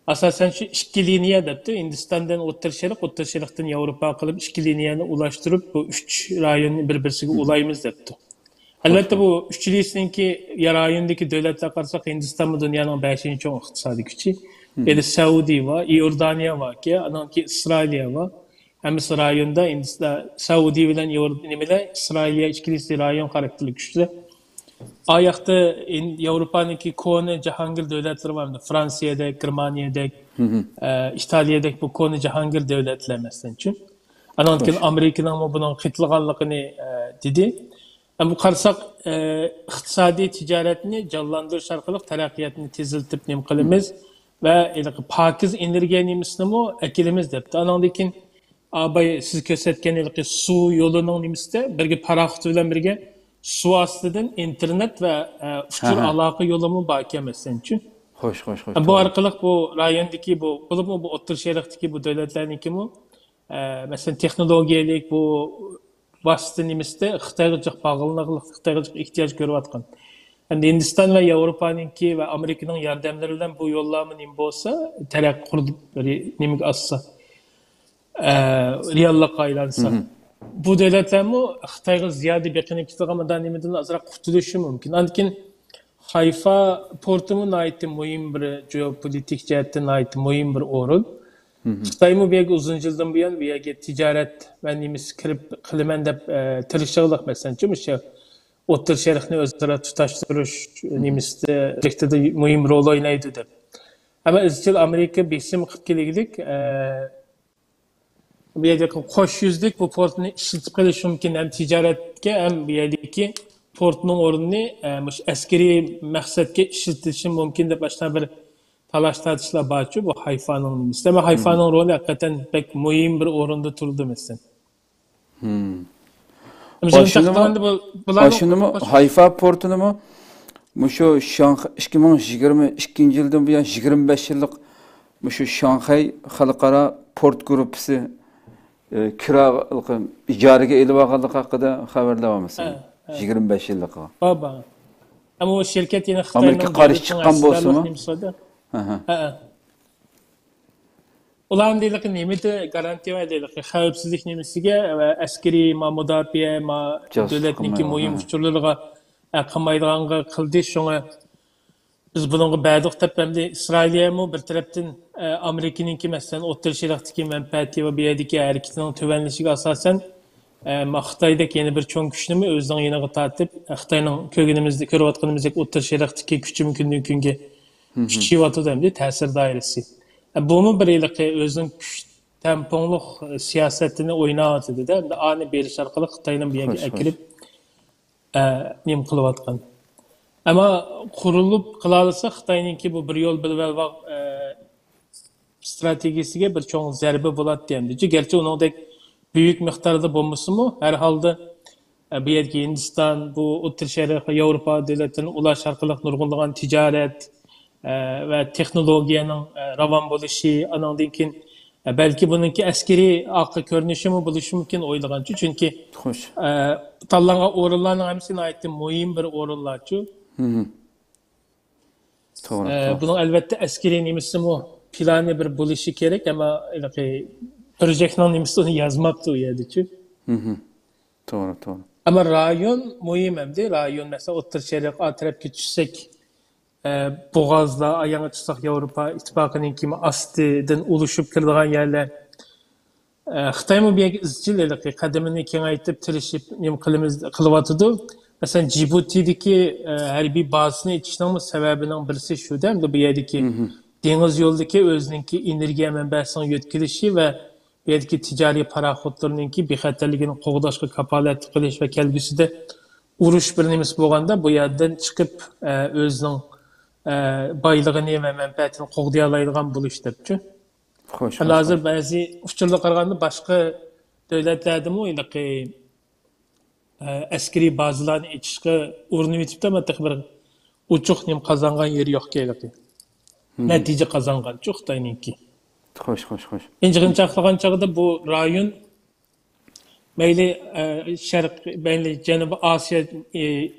ئاساسەن شۇ ئىككى لىنىيە دەپتۇ، ھىندىستاندىن ئوتتۇرا شەرق، ئوتتۇرا شەرقتىن ياۋروپا قىلىپ ئىككى لىنىيەنى ئۇلاشتۇرۇپ، بۇ ئۈچ رايوننى بىر-بىرسىگە مم. ئۇلايمىز دەپتۇ. ئەلۋەتتە، بۇ ئۈچىلىسىنىڭكى رايوندىكى دۆلەتلەرگە قارىساق، ھىندىستانمۇ دۇنيانىڭ بەشىنچى چوڭ ئىقتىسادىي كۈچى. مم. يەنە سەئۇدى بار، ئىئوردانىيە باركەن، ئانان كېيىن ئىسرائىلىيە بار. ھەممىسى رايوندا، ھىندىستان، سەئۇدى بىلەن ئىئور-، نېمىلەر، ئىسرائىلىيە ئىككىلىسى رايون خاراكتېرلىك كۈچلەر. ئاياقتا ئىن-، ياۋروپانىڭكى كونا جاھانگىر دۆلەتلىرى بار. فرانسىيەدەك، گېرمانىيەدەك، مم. ئە، ئىتالىيەدەك بۇ كونا جاھانگىر دۆلەتلەر، مەسىلەن ئۈچۈن. ئانان كېيىن خوش. ئامېرىكىنىڭمۇ بۇنىڭغا قېتىلغانلىقىنى، ئە، دېدى. ئەمما قارىساق، ئە، ئىقتىسادىي تىجارەتنى جانلاندۇرۇش ئارقىلىق تەرەققىياتنى تېزلىتىپ نېمە قىلىمىز مم. ۋە ھېلىقى پاكىز ئېنېرگىيە نېمىسىنىمۇ ئەكېلىمىز دەپتۇ. ئاناندىن كېيىن ئاباي سىز كۆرسەتكەن ھېلىقى سۇ يولىنىڭ نېمىسىدە بىرگە پاراخوت بىلەن بىرگە سۇ ئاستىدىن ئىنتېرنېت ۋە، ئە، ئۇچۇر ھە، ھە. ئالاقە يولىمۇ باركەن، مەسىلەن ئۈچۈن. خوش، خوش، خوش، بۇ توغرا. ئارقىلىق بۇ رايوندىكى بۇ، بولۇپمۇ بۇ ئوتتۇرا شەرقتىكى بۇ دۆلەتلەرنىڭكىمۇ، ئە، مەسىلەن، تېخنولوگىيەلىك بۇ ۋاسىتە نېمىسىدە خىتايغا جىق باغلىنىقلىق، خىتايغا جىق ئېھتىياج كۆرۈۋاتقان. ئەمدى ھىندىستان ۋە ياۋروپانىڭكى ۋە ئامېرىكىنىڭ ياردەملىرى بىلەن بۇ يوللارمۇ نېمە بولسا، تەرەققىي قۇرۇلۇپ بىر نېمىگە ئاشسا، ئە، رېئاللىققا ئايلانسا، مم. بۇ دۆلەتلەرمۇ خىتايغا زىيادە بېقىنىپ كېتىدىغان مۇنداق نېمىدىن ئازراق قۇتۇلۇشى مۇمكىن. ئاندىن كېيىن خايفا پورتىمۇ ناھايىتى مۇھىم بىر، جېئوپولىتىك جەھەتتىن ناھايىتى مۇھىم بىر ئورۇن. خىتايمۇ بۇ يەرگە ئۇزۇن يىلدىن بۇيان بۇ يەرگە تىجارەت ۋە نېمىسى كىرىپ قىلىمەن دەپ، ئە، تىرىشچانلىق، مەسىلەن، مۇشۇ ئوتتۇرا شەرقنى ئۆزئارا تۇتاشتۇرۇش نېمىسىدە، مۇھىم رول ئوينايدۇ دەپ. ئەمما ئىزچىل ئامېرىكا بېسىم قىلىپ كېلىگۈدەك، ئە، بۇ يەردىكى قوش يۈزلۈك بۇ پورتنى ئىشلىتىپ قېلىشى مۇمكىن، ھەم تىجارەتكە، ھەم بۇ يەردىكى پورتنىڭ ئورنىنى، ئە، مۇشۇ ئەسكىرىي مەقسەتكە ئىشلىتىشى مۇمكىن دەپ ئاشۇنداق بىر تالاش-تارتىشلار بارچۇ، بۇ ھايفانىڭ نېمىسى. ئەمما ھايفانىڭ رولى ھەقىقەتەن بەك مۇھىم بىر ئورۇندا تۇرىدۇ، مەسىلەن. مەسىلەن، ئاشۇنىمۇ، بۇ، بۇلارنىڭ ئاشۇنىمۇ، ھايفا پورتىنىمۇ مۇشۇ شاڭخ-، ئىككى مىڭ يىگىرمە ئىككىنچى يىلدىن بۇيان يىگىرمە بەش يىللىق مۇشۇ شاڭخەي خەلقئارا پورت گۇرۇپپىسى، ئە، كىرا، ئىجارىگە ئېلىۋالغانلىقى ھەققىدە خەۋەرلەر بار مەسىلەن. ھە، ھە. يىگىرمە بەش يىللىقىغا. بار، بار. ئەمما ئۇ شىركەت يەنە ئامېرىكا خىتاينىڭ قارشى دۆلىتىنىڭ چىققان ئەسلىدارلىق بولسىمۇ؟ نېمىسى بار-دە. ھە، ھە. ھە، ھە. ئۇلار ئەمدى ھېلىقى نېمىدە گارانتىيە بەردى، ھېلىقى خەۋپسىزلىك نېمىسىگە ۋە ئەسكىرىي، ما، مۇداپىئە، ما، جاسۇسلۇق دۆلەتنىڭكى قىلمايدىغان، مۇھىم ھە. ئۇچۇرلىرىغا، ئە، قىلمايدىغانغا قىلدى. شۇڭا بىز بۇنىڭغا بەردۇق دەپ، ئەمدى ئىسرائىلىيەمۇ بىر تەرەپتىن، ئە، ئامېرىكىنىڭكى، مەسىلەن، ئوتتۇرا شەرقتىكى مەنپەئەتى ۋە بۇ يەردىكى ھەرىكىتىنىڭ تۆۋەنلىشىگە ئاساسەن، ئە، ما، خىتايدەك يەنە بىر چوڭ كۈچنىمۇ ئۆزىنىڭ يېنىغا تارتىپ، ئە، خىتاينىڭ كۆرگىنىمىزدە، كۆرۈۋاتقىنىمىزدەك ئوتتۇرا شەرقتىكى كۈچىمۇ كۈندىن كۈنگە كۈچىيىۋاتىدۇ ئەمدى تەسىر دائىرىسى. ئە، بۇمۇ بىر ھېلىقى ئۆزىنىڭ كۈچ تەڭپۇڭلۇق سىياسىتىنى ئويناۋاتىدۇ-دە. ئەمدى ئانى بېرىش ئارقىلىق خىتاينى بۇ يەرگە خوش، خوش. ئەكىرىپ، ئە، نېمە قىلىۋاتقان. ئەمما قۇرۇلۇپ قىلالىسا خىتاينىڭكى بۇ بىر يول، بىر بەلباغ، ئە، ئىستراتېگىيىسىگە بىر چوڭ زەربە بولاتتى ئەمدى. گەرچە ئۇنىڭدەك بۈيۈك مىقداردا بولمىسىمۇ، ھەر ھالدا، ئە، بۇ يەردىكى ھىندىستان، بۇ ئوتتۇرا شەرق، ياۋروپا دۆلەتلىرىنى ئۇلاش ئارقىلىق نۇرغۇنلىغان تىجارەت، ئە، ۋە تېخنولوگىيەنىڭ، ئە، راۋان بولۇشى، ئانىڭدىن كېيىن، ئە، بەلكى بۇنىڭكى ئەسكىرىي ئارقا كۆرۈنۈشىمۇ بولۇشى مۇمكىن ئويلىغانچۇ. چۈنكى، خوش. ئە، تاللانغان ئورۇنلارنىڭ ھەممىسى ناھايىتى مۇھىم بىر ئورۇنلارچۇ. توغرا، ئە، توغرا. بۇنىڭ ئەلۋەتتە ئەسكىرىي نېمىسىمۇ پىلانى بىر بولۇشى كېرەك، ئەمما ھېلىقى پروژېكتنىڭ نېمىسى ئۇنى يازماپتۇ ئۇ يەردىچۇ. توغرا، توغرا. ئەمما رايون مۇھىم ئەمدى. رايون، مەسىلەن، ئوتتۇرا شەرق، ئا تەرەپكە چۈشسەك، ئە، بوغازلار، ئاياغغا چۈشسەك، ياۋروپا ئىتتىپاقىنىڭكى ئاستىدىن ئۇلىشىپ كىرىدىغان يەرلەر. ئە، خىتايمۇ بۇ يەرگە ئىزچىل ھېلىقى قەدىمىنى كېڭەيتىپ، تىرىشىپ، نېمە قىلىمىز، قىلىۋاتىدۇ. مەسىلەن، جىبۇتىدىكى، ئە، ھەربىي بازىسىنى ئېچىشنىڭمۇ سەۋەبىنىڭ بىرسى شۇ-دە، ئەمدى بۇ يەردىكى دېڭىز يولىدىكى ئۆزىنىڭكى ئېنېرگىيە مەنبەسىنىڭ يۆتكىلىشى ۋە بۇ يەردىكى تىجارىي پاراخوتلىرىنىڭكى بىخەتەرلىكىنى قوغداشقا كاپالەتلىك قىلىش ۋە كەلگۈسىدە ئۇرۇش بىر نېمىسى بولغاندا بۇ يەردىن چىقىپ، ئە، ئۆزىنىڭ، ئە، بايلىقىنى ۋە مەنپەئەتىنى قوغدىيالايدىغان بولۇش دەپچۇ. خوش، خوش، ھازىر خوش. بەزى ئۇچۇرلارغا قارىغاندا باشقا دۆلەتلەردىمۇ ھېلىقى، ئە، ئەسكىرىي بازىلارنى ئېچىشقا ئۇرۇنۇۋېتىپتۇ، ئەمما تېخى بىر ئوچۇق نېمە قازانغان يېرى يوقكەن ھېلىقى. نەتىجە قازانغانچۇ خىتاينىڭكى. خوش، خوش، خوش. ئىنچىقىنچاقلىغان چاغدا بۇ رايون مەيلى، ئە، شەرق، مەيلى جەنۇبىي ئاسىيا، ئى،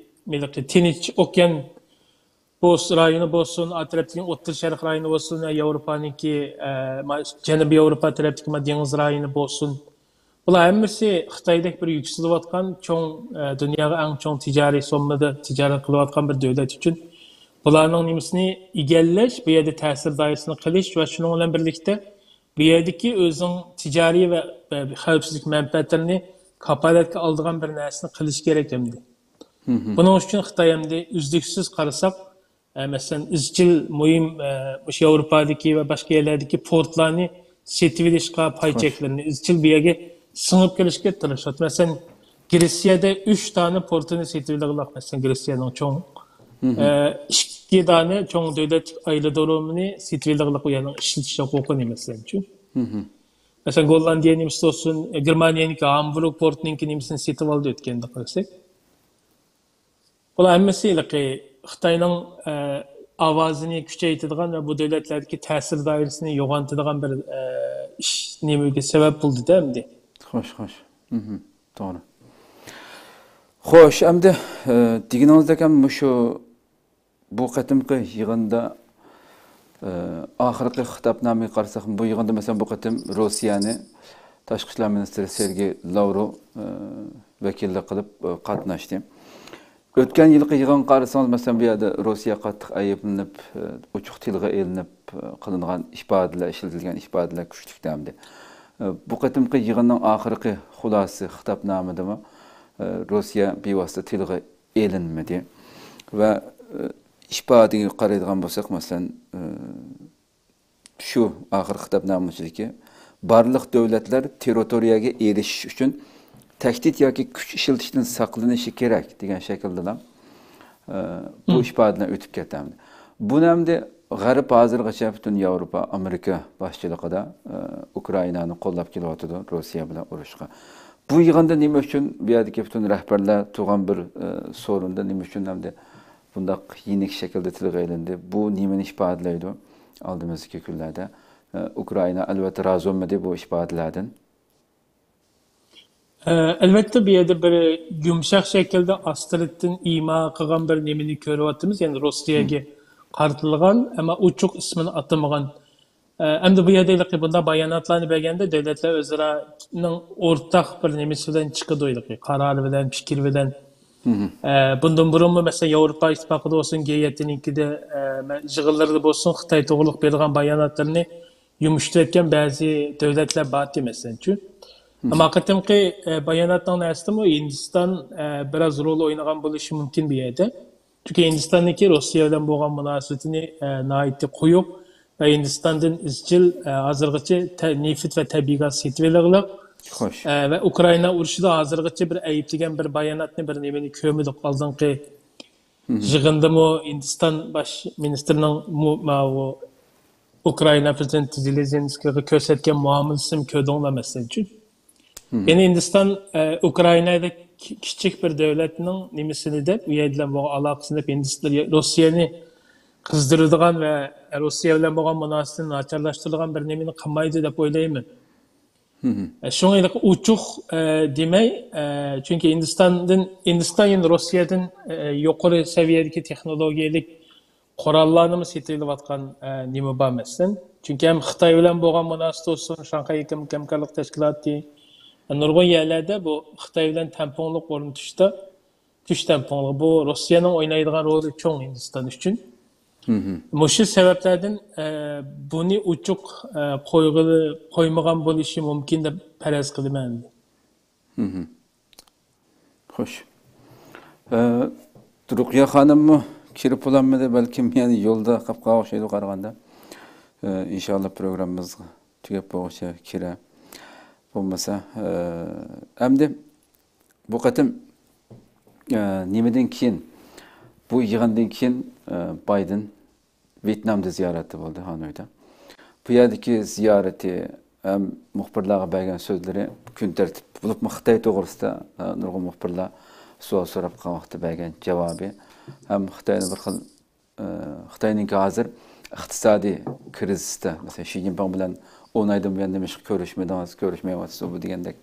ھېلىقى تىنچ ئوكيان بولس-، رايونى بولسۇن، ئا تەرەپتىكى ئوتتۇرا شەرق رايونى بولسۇن، ياۋروپانىڭكى، ئە، ما-، جەنۇبىي ياۋروپا تەرەپتىكى ما دېڭىز رايونى بولسۇن. بۇلار ھەممىسى خىتايدەك بىر يۈكسىلىۋاتقان چوڭ، ئە، دۇنياغا ئەڭ چوڭ تىجارىي سوممىدا تىجارەت قىلىۋاتقان بىر دۆلەت ئۈچۈن بۇلارنىڭ نېمىسىنى ئىگىلەش، بۇ يەردە تەسىر دائىرىسىنى قىلىش ۋە شۇنىڭ بىلەن بىرلىكتە بۇ يەردىكى ئۆزىنىڭ تىجارىي ۋە، ۋە خەۋپسىزلىك مەنپەئەتلىرىنى كاپالەتكە ئالىدىغان بىر نەرسىنى قىلىش كېرەك ئەمدى. بۇنىڭ ئۈچۈن خىتاي ئەمدى ئۈزلۈكسىز قارىساق، ئە، مەسىلەن، ئىزچىل مۇھىم، ئە، مۇشۇ ياۋروپادىكى ۋە باشقا يەرلەردىكى پورتلارنى سېتىۋېلىشقا پاي چەكلىرىنى ئىزچىل بۇ يەرگە سىڭىپ كىرىشكە تىرىشىۋاتىدۇ. مەسىلەن، گرېتسىيەدە ئۈچ دانە پورتىنى سېتىۋېلىغلىق، مەسىلەن، گرېتسىيەنىڭ چوڭ، ئە، ئىككى دانە چوڭ دۆلەتلىك ئايرودرومىنى سېتىۋېلىغلىق، ئۇ يەرنىڭ ئىشلىتىش ھوقۇقىنى، مەسىلەن، شۇ. مەسىلەن، گوللاندىيە نېمىسى بولسۇن، گېرمانىيەنىڭكى ھامبۇرگ پورتىنىڭكى نېمىسىنى سېتىۋالدى ئۆتكەندە قارىساق. بۇلار ھەممىسى ھېلىقى خىتاينىڭ، ئە، ئاۋازىنى كۈچەيتىدىغان ۋە بۇ دۆلەتلەردىكى تەسىر دائىرىسىنى يوغانتىدىغان بىر، ئە، ئىش، نېمىگە سەۋەب بولدى-دە ئەمدى. خوش، خوش. توغرا. خوش، ئەمدى، ئە، دېگىنىڭىزدەك ھەم مۇشۇ بۇ قېتىمقى يىغىندا، ئە، ئاخىرقى خىتابنامىگە قارىساق، بۇ يىغىندا، مەسىلەن، بۇ قېتىم روسىيەنى تاشقى ئىشلار مىنىستىرى سېرگېي لاۋروف، ئە، ۋەكىللىك قىلىپ، ئە، قاتناشتى. ئۆتكەن يىلقى يىغىنغا قارىسىڭىز، مەسىلەن، بۇ يەردە روسىيە قاتتىق ئەيىبلىنىپ، ئوچۇق تىلغا ئېلىنىپ قىلىنغان ئىپادىلەر، ئىشلىتىلگەن ئىپادىلەر كۈچلۈك ئەمدى. بۇ قېتىمقى يىغىننىڭ ئاخىرقى خۇلاسىسى خىتابنامىدىمۇ روسىيە بىۋاسىتە تىلغا ئېلىنمىدى. ۋە ئىپادىگە قارايدىغان بولساق، مەسىلەن، شۇ ئاخىرقى خىتابنامىسىدىكى، بارلىق دۆلەتلەر تېررىتورىيەگە ئېرىشىش ئۈچۈن تەھدىت ياكى كۈچ ئىشلىتىشتىن ساقلىنىشى كېرەك دېگەن شەكىلدىلا، ئە، بۇ مم. ئىپادىدىن ئۆتۈپ كەتتى. بۇنى ئەمدى غەرب ھازىرغىچە پۈتۈن ياۋروپا، ئامېرىكا باشچىلىقىدا، ئە، ئۇكرائىنانى قوللاپ كېلىۋاتىدۇ، روسىيە بىلەن ئۇرۇشقا. بۇ يىغىندا نېمە ئۈچۈن بۇ يەردىكى پۈتۈن رەھبەرلەر تۇرغان بىر، ئە، سورۇندا نېمە ئۈچۈن ئەمدى بۇنداق يېنىك شەكىلدە تىلغا ئېلىندى؟ بۇ نېمىنى ئىپادىلەيدۇ؟ ئالدىمىزدىكى كۈنلەردە، ئە، ئۇكرائىنا ئەلۋەتتە رازى بولمىدى بۇ ئىپادىلەردىن. ئە، ئەلۋەتتە، بۇ يەردە بىر يۇمشاق شەكىلدە ئاستىرتتىن ئىما قىلغان بىر نېمىنى كۆرۈۋاتىمىز، يەنى روسىيەگە قارىتىلغان، ئەمما ئوچۇق ئىسمىنى ئاتىمىغان. ئە، ئەمدى بۇ يەردە ھېلىقى بۇنداق باياناتلارنى بەرگەندە دۆلەتلەر ئۆزئارانىڭ ئورتاق بىر نېمىسى بىلەن چىقىدۇ، ھېلىقى قارارى بىلەن، پىكرى بىلەن. ئە، بۇندىن بۇرۇنمۇ، مەسىلەن، ياۋروپا ئىتتىپاقىدا بولسۇن، جى يەتتىنىڭكىدە، ئە، مە-، يىغىنلىرىدا بولسۇن، خىتاي توغرۇلۇق بېرىدىغان باياناتلىرىنى يۇمشىتىۋەتكەن بەزى دۆلەتلەر بارتى، مەسىلەن، شۇ. ئەمما قېتىمقى، ئە، باياناتنىڭ نەرسىدىمۇ ھىندىستان، ئە، بىراز رول ئوينىغان بولۇشى مۇمكىن بۇ يەردە. چۈنكى ھىندىستاننىڭكى روسىيە بىلەن بولغان مۇناسىۋىتىنى، ئە، ناھايىتى قويۇق ۋە ھىندىستاندىن ئىزچىل، ئە، ھازىرغىچە تە-، نېفىت ۋە تەبىئىي گاز سېتىۋېلىغلىق، خوش. ئە، ۋە ئۇكرائىنا ئۇرۇشىدا ھازىرغىچە بىر ئەيىبلىگەن بىر باياناتنى، بىر نېمىنى كۆرمىدۇق. ئالدىنقى يىغىندىمۇ ھىندىستان باش مىنىستىرىنىڭ مۇ-، ماۋۇ ئۇكرائىنا پرېزىدېنتى زېلېنسكىيغا كۆرسەتكەن مۇئامىلىسىنى كۆردۈڭلار، مەسىلەن ئۈچۈن. يەنى ھىندىستان، ئە، ئۇكرائىنادەك كى-، كىچىك بىر دۆلەتنىڭ نېمىسىنى دەپ، ئۇ يەر بىلەن بولغان ئالاقىسىنى دەپ، ھىندىستان، روسىيەنى قىزدۇرىدىغان ۋە روسىيە بىلەن بولغان مۇناسىۋىتىنى ناچارلاشتۇرىدىغان بىر نېمىنى قىلمايدۇ دەپ ئويلايمەن. ئە، شۇڭا ھېلىقى ئوچۇق، ئە، دېمەي، ئە، چۈنكى ھىندىستاندىن، ھىندىستان يەنە روسىيەدىن، ئە، يۇقىرى سەۋىيەدىكى تېخنولوگىيەلىك قوراللارنىمۇ سېتىۋېلىۋاتقان، ئە، نېمە بار، مەسىلەن. چۈنكى ھەم خىتاي بىلەن بولغان مۇناسىۋەت بولسۇن، شاڭخەي ھەمكارلىق تەشكىلاتى، نۇرغۇن يەرلەردە بۇ خىتاي بىلەن تەڭپۇڭلۇق ئورنىتىشتا، كۈچ تەڭپۇڭلۇقى، بۇ روسىيەنىڭ ئوينايدىغان رولى چوڭ ھىندىستان ئۈچۈن. مۇشۇ سەۋەبلەردىن، ئە، بۇنى ئوچۇق، ئە، قويغىلى، قويمىغان بولۇشى مۇمكىن دەپ پەرەز قىلىمەن. خوش. ئە، رۇقىيە خانىممۇ كىرىپ بولالمىدى، بەلكىم يەنە يولدا قاپ قالغان ئوخشايدۇ قارىغاندا. ئە، ئىنشاللا پروگراممىمىز تۈگەپ بولغۇچە كىرە. بولمىسا، ئە، ئەمدى بۇ قېتىم، ئە، نېمىدىن كېيىن، بۇ يىغىندىن كېيىن، ئە، بايدېن ۋيېتنامدا زىيارەتتە بولدى، ھانويدا. بۇ يەردىكى زىيارىتى ھەم مۇخبىرلارغا بەرگەن سۆزلىرى كۈن تەرتىپ بولۇپمۇ خىتاي توغرىسىدا، ئە، نۇرغۇن مۇخبىرلار سوئال سوراپ قالغان ۋاقىتتا بەرگەن جاۋابى ھەم خىتاينى بىر خىل، ئە، خىتاينىڭكى ھازىر ئىقتىسادىي كىرىزىستا، مەسىلەن، شى جىنپىڭ بىلەن ئون ئايدىن بۇيان نېمىشقا كۆرۈشمىدىڭىز، كۆرۈشمەيۋاتىسىز بۇ دېگەندەك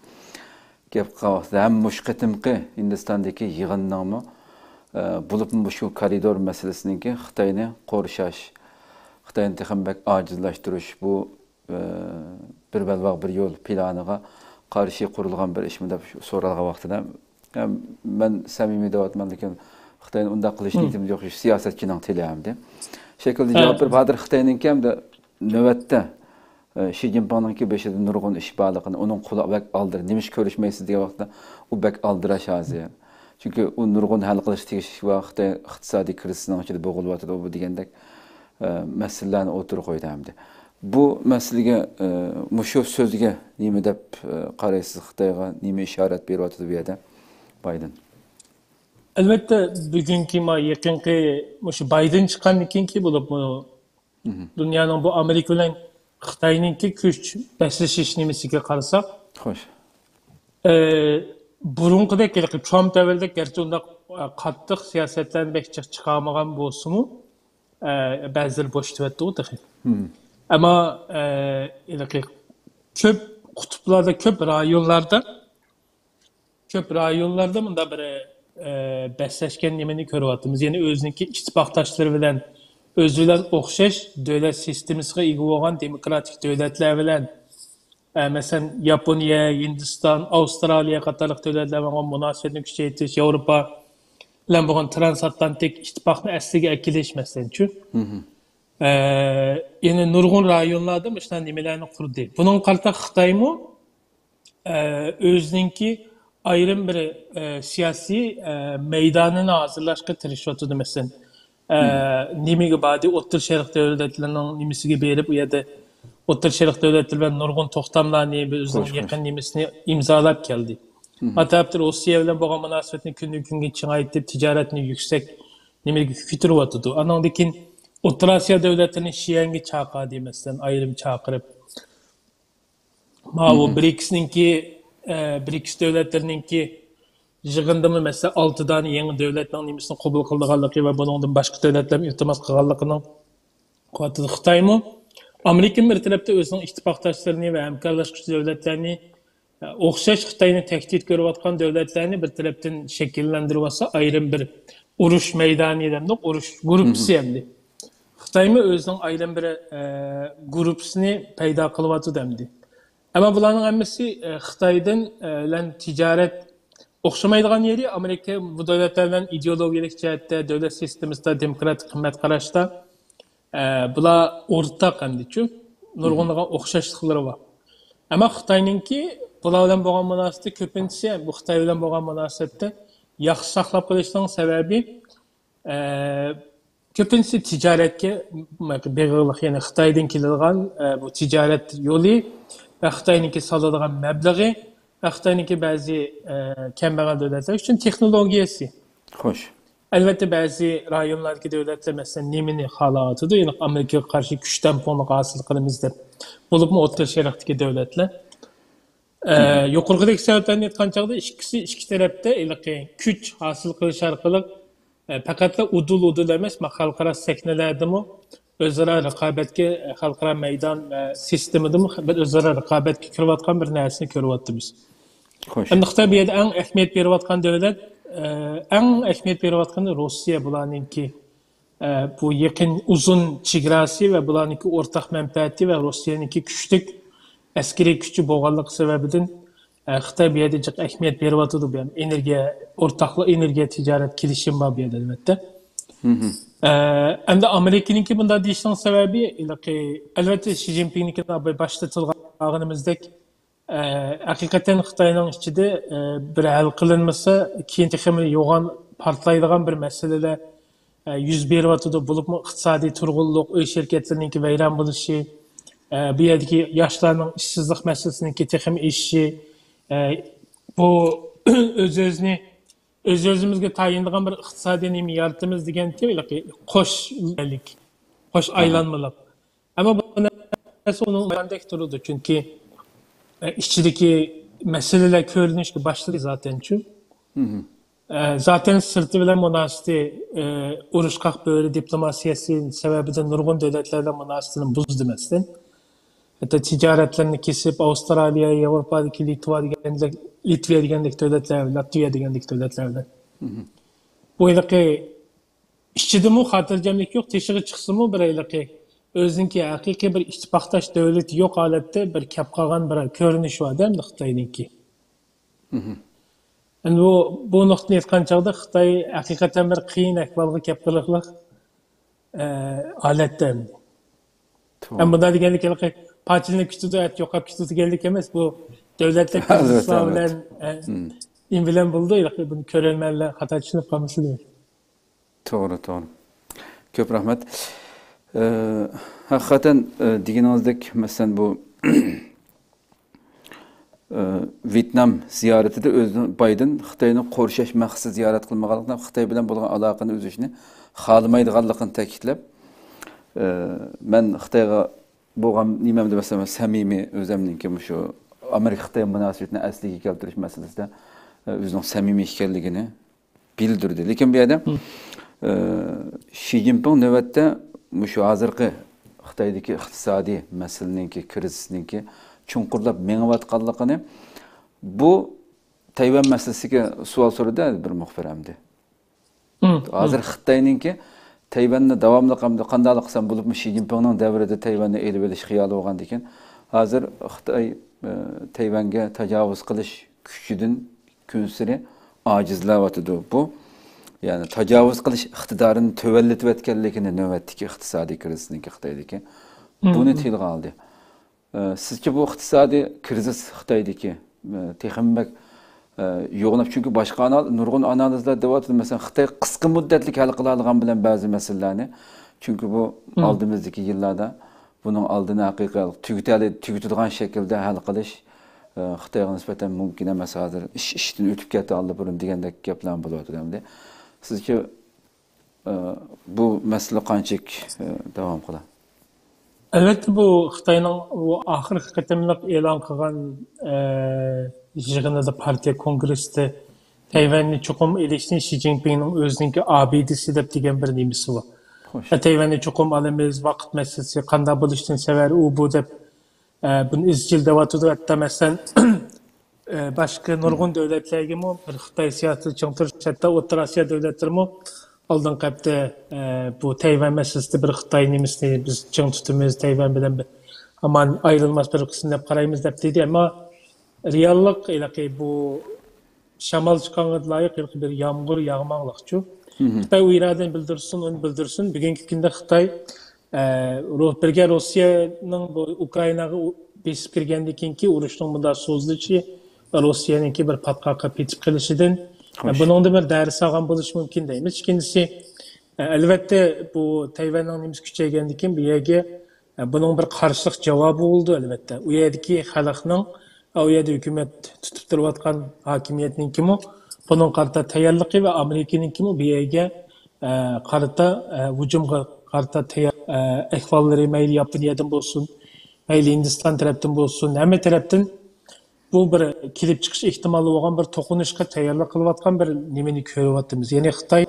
گەپ قىلغان ۋاقتىدا ھەم مۇشۇ قېتىمقى ھىندىستاندىكى يىغىننىڭمۇ، ئە، بولۇپمۇ مۇشۇ كارىدور مەسىلىسىنىڭكى خىتاينى قورشاش، خىتاينى تېخىمۇ بەك ئاجىزلاشتۇرۇش، بۇ، ئە، بىر بەلباغ بىر يول پىلانىغا قارشى قۇرۇلغان بىر ئىشمۇ دەپ سورالغان ۋاقتىدا، ئە، مەن سەمىمىي دەۋاتىمەن، لېكىن خىتاينىڭ ئۇنداق قىلىش نىيىتىمىز يوق، شۇ سىياسەتچىنىڭ تىلى ئەمدى. شەكىلدە جاۋاب بېرىپ، ھازىر خىتاينىڭكى ئەمدى نۆۋەتتە ئى، شى جىنپىڭنىڭكى بېشىدا نۇرغۇن ئىش بارلىقىنى، ئۇنىڭ قۇلىقى بەك ئالدىراش، نېمىشقا كۆرۈشمەيسىز دېگەن ۋاقىتتا، ئۇ بەك ئالدىراش ھازىر. چۈنكى ئۇ نۇرغۇن ھەل قىلىش تېگىشلىك بار، خىتاي ئىقتىسادىي كىرىزىسنىڭ ئىچىدە بوغۇلۇۋاتىدۇ، بۇ دېگەندەك، ئى، مەسىلىلەرنى ئوتتۇرىغا قويدى ئەمدى. بۇ مەسىلىگە، ئى، مۇشۇ سۆزگە نېمە دەپ، ئى، قارايسىز؟ خىتايغا نېمە ئىشارەت بېرىۋاتىدۇ بۇ يەردە بايدېن؟ ئەلۋەتتە، بۈگۈنكى ما يېقىنقى مۇشۇ بايدېن چىققاندىن كېيىنكى بولۇپمۇ دۇنيانىڭ بۇ ئامېرىكا بىلەن خىتاينىڭكى كۈچ بەسلىشىش نېمىسىگە قارىساق، خوش. ئى، بۇرۇنقىدەك، ھېلىقى ترامپ دەۋردەك گەرچە ئۇنداق، ئە، قاتتىق سىياسەتلەرنى بەك جىق چىقارمىغان بولسىمۇ، ئە، بەزىلىرى بوشىتىۋەتتىغۇ تېخى. ئەمما، ئە، ھېلىقى كۆپ قۇتۇپلاردا، كۆپ رايونلاردا كۆپ رايونلاردا مۇنداق بىر، ئە، بەسلەشكەن نېمىنى كۆرۈۋاتىمىز. يەنى ئۆزىنىڭكى ئىتتىپاقداشلىرى بىلەن، ئۆزى بىلەن ئوخشاش دۆلەت سىستېمىسىغا ئىگە بولغان دېموكراتىك دۆلەتلەر بىلەن، ئە، مەسىلەن، ياپونىيە، ھىندىستان، ئاۋسترالىيە قاتارلىق دۆلەتلەر بىلەن بولغان مۇناسىۋەتنى كۈچەيتىش، ياۋروپا بىلەن بولغان ترانسئاتلانتىك ئىتتىپاقنى ئەسلىگە ئەكېلىش، مەسىلەن، شۇ. ئە، يەنە نۇرغۇن رايونلاردا مۇشۇنداق نېمىلەرنى قۇردى. بۇنىڭغا قارىتا خىتايمۇ، ئە، ئۆزىنىڭكى ئايرىم بىر، ئە، سىياسىي، ئە، مەيدانىنى ھازىرلاشقا تىرىشىۋاتىدۇ. مەسىلەن، ئە، نېمىگە باردى؟ ئوتتۇرا شەرق دۆلەتلىرىنىڭ نېمىسىگە بېرىپ، ئۇ يەردە ئوتتۇرا شەرق دۆلەتلىرى بىلەن نۇرغۇن توختاملارنى، بىر ئۆزىنىڭ يېقىن نېمىسىنى ئىمزالاپ كەلدى. ئاتا روسىيە بىلەن بولغان مۇناسىۋەتنى كۈندىن كۈنگە چىڭايتىپ، تىجارەتنى يۈكسەك نېمىگە كۆتۈرۈۋاتىدۇ. ئانىڭدىن كېيىن ئوتتۇرا ئاسىيا دۆلەتلىرىنى شيەنگە چاقىردى، مەسىلەن، ئايرىم چاقىرىپ. ماۋۇ برىكسنىڭكى، ئە، برىكس دۆلەتلىرىنىڭكى يىغىندىمۇ، مەسىلەن، ئالتە دانە يېڭى دۆلەتنىڭ نېمىسىنى قوبۇل قىلىدىغانلىقى ۋە بۇنىڭدىن باشقا دۆلەتلەرمۇ ئىلتىماس قىلغانلىقىنىڭ قۇۋۋىتىدە خىتايمۇ. ئامېرىكىمۇ بىر تەرەپتە ئۆزىنىڭ ئىتتىپاقداشلىرىنى ۋە ھەمكارلاشقۇچى دۆلەتلەرنى، ئە، ئوخشاش خىتاينى تەھدىت كۆرۈۋاتقان دۆلەتلەرنى بىر تەرەپتىن شەكىللەندۈرۈۋاتسا، ئايرىم بىر ئۇرۇش مەيدانى دەمدۇق، ئۇرۇش گۇرۇپپىسى ئەمدى. خىتايمۇ ئۆزىنىڭ ئايرىم بىر، ئە، گۇرۇپپىسىنى پەيدا قىلىۋاتىدۇ ئەمدى. ئەمما بۇلارنىڭ ھەممىسى، ئە، خىتايدىن، ئە، بىلەن تىجارەت ئوخشىمايدىغان يېرى، ئامېرىكا بۇ دۆلەتلەر بىلەن ئىدېئولوگىيەلىك جەھەتتە، دۆلەت سىستېمىسىدا، دېموكراتىك قىممەت قاراشتا، ئە، بۇلار ئورتاق ئەمدىچۇ. نۇرغۇنلىغان ئوخشاشلىقلىرى بار. ئەمما خىتاينىڭكى بۇلار بىلەن بولغان مۇناسىۋىتى كۆپىنچىسى، بۇ خىتاي بىلەن بولغان مۇناسىۋەتتە ياخشى ساقلاپ قېلىشنىڭ سەۋەبى، ئە، كۆپىنچىسى تىجارەتكە بېغىرلىق، يەنى خىتايدىن كېلىدىغان، ئە، بۇ تىجارەت يولى ۋە خىتاينىڭكى سالىدىغان مەبلىغى ۋە خىتاينىڭكى بەزى، ئە، كەمبەغەل دۆلەتلەر ئۈچۈن تېخنولوگىيەسى. خوش. ئەلۋەتتە، بەزى رايونلاردىكى دۆلەتلەر، مەسىلەن، نېمىنى خالاۋاتىدۇ؟ يەنى ئامېرىكىغا قارشى كۈچ تەڭپۇڭلۇقى ھاسىل قىلىمىز دەپ. بولۇپمۇ ئوتتۇرا شەرقتىكى دۆلەتلەر. ئە، يۇقىرىقىدىكى سەۋەبلەرنى ئېيتقان چاغدا ئىككىسى، ئىككى تەرەپتە ھېلىقى كۈچ ھاسىل قىلىش ئارقىلىق، ئە، پەقەتلا ئۇدۇل-ئۇدۇل ئەمەس، خەلقئارا سەھنىلەردىمۇ ئۆزئارا رىقابەتكە، خەلقئارا مەيدان، ئە، سىستېمىدىمۇ بىر ئۆزئارا رىقابەتكە كىرىۋاتقان بىر نەرسىنى كۆرۈۋاتىمىز. خوش. ئەمدى خىتاي بۇ يەردە ئەڭ ئەھمىيەت بېرىۋاتقان دۆلەت، ئە، ئەڭ ئەھمىيەت بېرىۋاتقىنى روسىيە بۇلارنىڭكى. ئە، بۇ يېقىن ئۇزۇن چېگراسى ۋە بۇلارنىڭكى ئورتاق مەنپەئەتى ۋە روسىيەنىڭكى كۈچلۈك ئەسكىرىي كۈچى بولغانلىقى سەۋەبىدىن، ئە، خىتاي بۇ يەردە جىق ئەھمىيەت بېرىۋاتىدۇ، بۇ يەردە ئېنېرگىيە، ئورتاقلىق ئېنېرگىيە تىجارەت كېلىشىمى بار بۇ يەردە، ئەلۋەتتە. ئە، ئەمدى ئامېرىكىنىڭكى بۇنداق دېيىشىنىڭ سەۋەبى، ھېلىقى، ئەلۋەتتە، شى جىنپىڭنىڭكى باشتا تىلغا ئالغىنىمىزدەك، ئە، ھەقىقەتەن خىتاينىڭ ئىچىدە، ئە، بىر ھەل قىلىنمىسا، كېيىن تېخىمۇ يوغان پارتلايدىغان بىر مەسىلىلەر، ئە، يۈز بېرىۋاتىدۇ. بولۇپمۇ ئىقتىسادىي تۇرغۇنلۇق، ئۆي شىركەتلىرىنىڭكى ۋەيران بولۇشى، ئە، بۇ يەردىكى ياشلارنىڭ ئىشسىزلىق مەسىلىسىنىڭكى تېخىمۇ ئېشىشى، ئە، بۇ ئۆز-ئۆزىنى، ئۆز-ئۆزىمىزگە تايىنىدىغان بىر ئىقتىسادىي نېمە يارىتىمىز دېگەن، قوش، قوش ئايلانمىلىق. ئەمما بۇ نەرسە ئۇنىڭ مەيداندەك تۇرىدۇ، چۈنكى، ئە، ئىچىدىكى مەسىلىلەر كۆرۈنۈشكە باشلىدى زاتەنچۇ. ئە، زاتەن سىرتى بىلەن مۇناسىۋىتى، ئە، ئۇرۇشقاق بۆرە دىپلوماتىيەسى سەۋەبىدىن نۇرغۇن دۆلەتلەر بىلەن مۇناسىۋىتىنى بۇزدى، مەسىلەن. ھەتتا تىجارەتلىرىنى كېسىپ، ئاۋسترالىيە، ياۋروپادىكى لىتۋا دېگەندەك، لىتۋىيە دېگەندەك دۆلەتلەر، لاتۋىيە دېگەندەك دۆلەتلەر بىلەن. بۇ ھېلىقى ئىچىدىمۇ خاتىرجەملىك يوق، تېشىغا چىقسىمۇ بىر ھېلىقى ئۆزىنىڭكى ھەقىقىي بىر ئىتتىپاقداش دۆلىتى يوق ھالەتتە بىر كەپ قالغان بىر كۆرۈنۈش بار-دە، ئەمدى خىتاينىڭكى. ئەمدى بۇ، بۇ نۇقتىنى ئېيتقان چاغدا خىتاي ھەقىقەتەن بىر قىيىن ئەھۋالغا كەپ قېلىقلىق، ئە، ھالەتتە ئەمدى. توغرا. ھەم بۇنداق دېگەنلىك ھېلىقى پارچىلىنىپ كېتىدۇ، ئەتە يوقاپ كېتىدۇ دېگەنلىك ئەمەس. بۇ دۆلەتلەر ئەلۋەتتە، كىرىزىسلار ئەلۋەتتە. بىلەن، ئە، نېمە بىلەن بولىدۇ؟ ھېلىقى بۇنى كۆرەرمەنلەر خاتا چۈشىنىپ قالمىسۇن دېمەكچى. توغرا، توغرا. كۆپ رەھمەت. ئە، ھەقىقەتەن، ئە، دېگىنىڭىزدەك، مەسىلەن، بۇ، ئە، ۋيېتنام زىيارىتىدە ئۆزىنىڭ بايدېن خىتاينى قورشاش مەقسىتىدە زىيارەت قىلمىغانلىقىنى، خىتاي بىلەن بولغان ئالاقىنى ئۈزۈشنى خالىمايدىغانلىقىنى تەكىتلەپ، ئە، مەن خىتايغا بولغان نېمەمدە، مەسىلەن، سەمىمىي، ئۆزەمنىڭكى مۇشۇ ئامېرىكا-خىتاي مۇناسىۋىتىنى ئەسلىگە كەلتۈرۈش مەسىلىسىدە، ئە، ئۆزىنىڭ سەمىمىي ئىكەنلىكىنى بىلدۈردى. لېكىن بۇ يەردە، ئى، شى جىنپىڭ نۆۋەتتە مۇشۇ ھازىرقى خىتايدىكى ئىقتىسادىي مەسىلىنىڭكى، كىرىزىسنىڭكى چوڭقۇرلاپ مېڭىۋاتقانلىقىنى، بۇ تەيۋەن مەسىلىسىگە سوئال سورىدى بىر مۇخبىر ئەمدى. ھازىر خىتاينىڭكى تەيۋەننى داۋاملىق ئەمدى قانداقلا قىلسام بولۇپمۇ شى جىنپىڭنىڭ دەۋرىدە تەيۋەننى ئېلىۋېلىش خىيالى بولغاندىكىن، ھازىر خىتاي، ئى، تەيۋەنگە تاجاۋۇز قىلىش كۈچىدىن كۈنسېرى ئاجىزلەۋاتىدۇ. بۇ يەنى تاجاۋۇز قىلىش ئىقتىدارىنى تۆۋەنلىتىۋەتكەنلىكىنى نۆۋەتتىكى ئىقتىسادىي كىرىزىسنىڭكى خىتايدىكى، بۇنى تىلغا ئالدى. ئە، سىزچە بۇ ئىقتىسادىي كىرىزىس خىتايدىكى، ئە، تېخىمۇ بەك، ئە، يوغىناپ، چۈنكى باشقا ئانا-، نۇرغۇن ئانالىزلار دەۋاتىدۇ، مەسىلەن، خىتاي قىسقا مۇددەتلىك ھەل قىلالىغان بىلەن بەزى مەسىلىلەرنى، چۈنكى بۇ ئالدىمىزدىكى يىللاردا بۇنىڭ ئالدىنى ھەقىقىي تۈگىتەلەي-، تۈگىتىدىغان شەكىلدە ھەل قىلىش، ئە، خىتايغا نىسبەتەن مۇمكىن ئەمەس، ھازىر ئىش ئىشتىن ئۆتۈپ كەتتى ئاللىبۇرۇن دېگەندەك گەپلەرمۇ بولۇۋاتىدۇ ئەمدى. سىزچە، ئە، بۇ مەسىلە قانچىلىك، ئە، داۋام قىلار؟ ئەلۋەتتە، بۇ خىتاينىڭ بۇ ئاخىرقى قېتىملىق ئېلان قىلغان، ئە، يىغىنىدا، پارتىيە كونگرېسسىدا تەيۋەننى چوقۇم ئېلىشنى شى جىنپىڭنىڭ ئۆزىنىڭكى ئابىدىسى دەپ دېگەن بىر نېمىسى بار. خوش. «تەيۋەننى چوقۇم ئالىمىز، ۋاقىت مەسىلىسى، قانداق بولۇشتىن سەۋەر ئۇ بۇ» دەپ، ئە، بۇنى ئىزچىل دەۋاتىدۇ. ھەتتا مەسىلەن، ئە، باشقا نۇرغۇن دۆلەتلەرگىمۇ بىر خىتاي سىياسىتى چىڭ تۇرۇش، ھەتتا ئوتتۇرا ئاسىيا دۆلەتلىرىمۇ ئالدىنقى ھەپتە، ئە، بۇ تەيۋەن مەسىلىسىدە بىر خىتاي نېمىسىنى بىز چىڭ تۇتىمىز، تەيۋەن بىلەن بىر ھامان ئايرىلماس بىر قىسىم دەپ قارايمىز دەپ دېدى. ئەمما رېئاللىق ھېلىقى بۇ شامال چىققانغا لايىق ھېلىقى بىر يامغۇر ياغماقلىقچۇ. خىتاي ئۇ ئىرادىنى بىلدۈرسۇن، ئۇنى بىلدۈرسۇن. بۈگۈنكى كۈندە خىتاي، ئە، رو-، بىرگە روسىيەنىڭ بۇ ئۇكرائىناغا ئۇ-، بېسىپ كىرگەندىن كېيىنكى ئۇرۇشنىڭ مۇنداق سوزۇلۇشى، روسىيەنىڭكى بىر پاتقاققا پېتىپ قېلىشىدىن، ئە، بۇنىڭدىن بىر دەرس ئالغان بولۇشى مۇمكىن دەيمىز. ئىككىنچىسى، ئە، ئەلۋەتتە، بۇ تەيۋەننىڭ نېمىسى كۈچەيگەندىن كېيىن بۇ يەرگە بۇنىڭ بىر قارشىلىق جاۋابى بولىدۇ، ئەلۋەتتە. ئۇ يەردىكى خەلقنىڭ، ئۇ يەردە ھۆكۈمەت تۇتۇپ تۇرۇۋاتقان ھاكىمىيەتنىڭكىمۇ بۇنىڭغا قارىتا تەييارلىقى ۋە ئامېرىكىنىڭكىمۇ بۇ يەرگە، ئە، قارىتا، ئە، ھۇجۇمغا قارىتا تەييار، ئە، ئەھۋاللىرى مەيلى ياپونىيەدىن بولسۇن، مەيلى ھىندىستان تەرەپتىن بولسۇن، ھەممە تەرەپتىن بۇ بىر كېلىپ چىقىش ئېھتىمالى بولغان بىر توقۇنۇشقا تەييارلىق قىلىۋاتقان بىر نېمىنى كۆرۈۋاتىمىز. يەنى خىتاي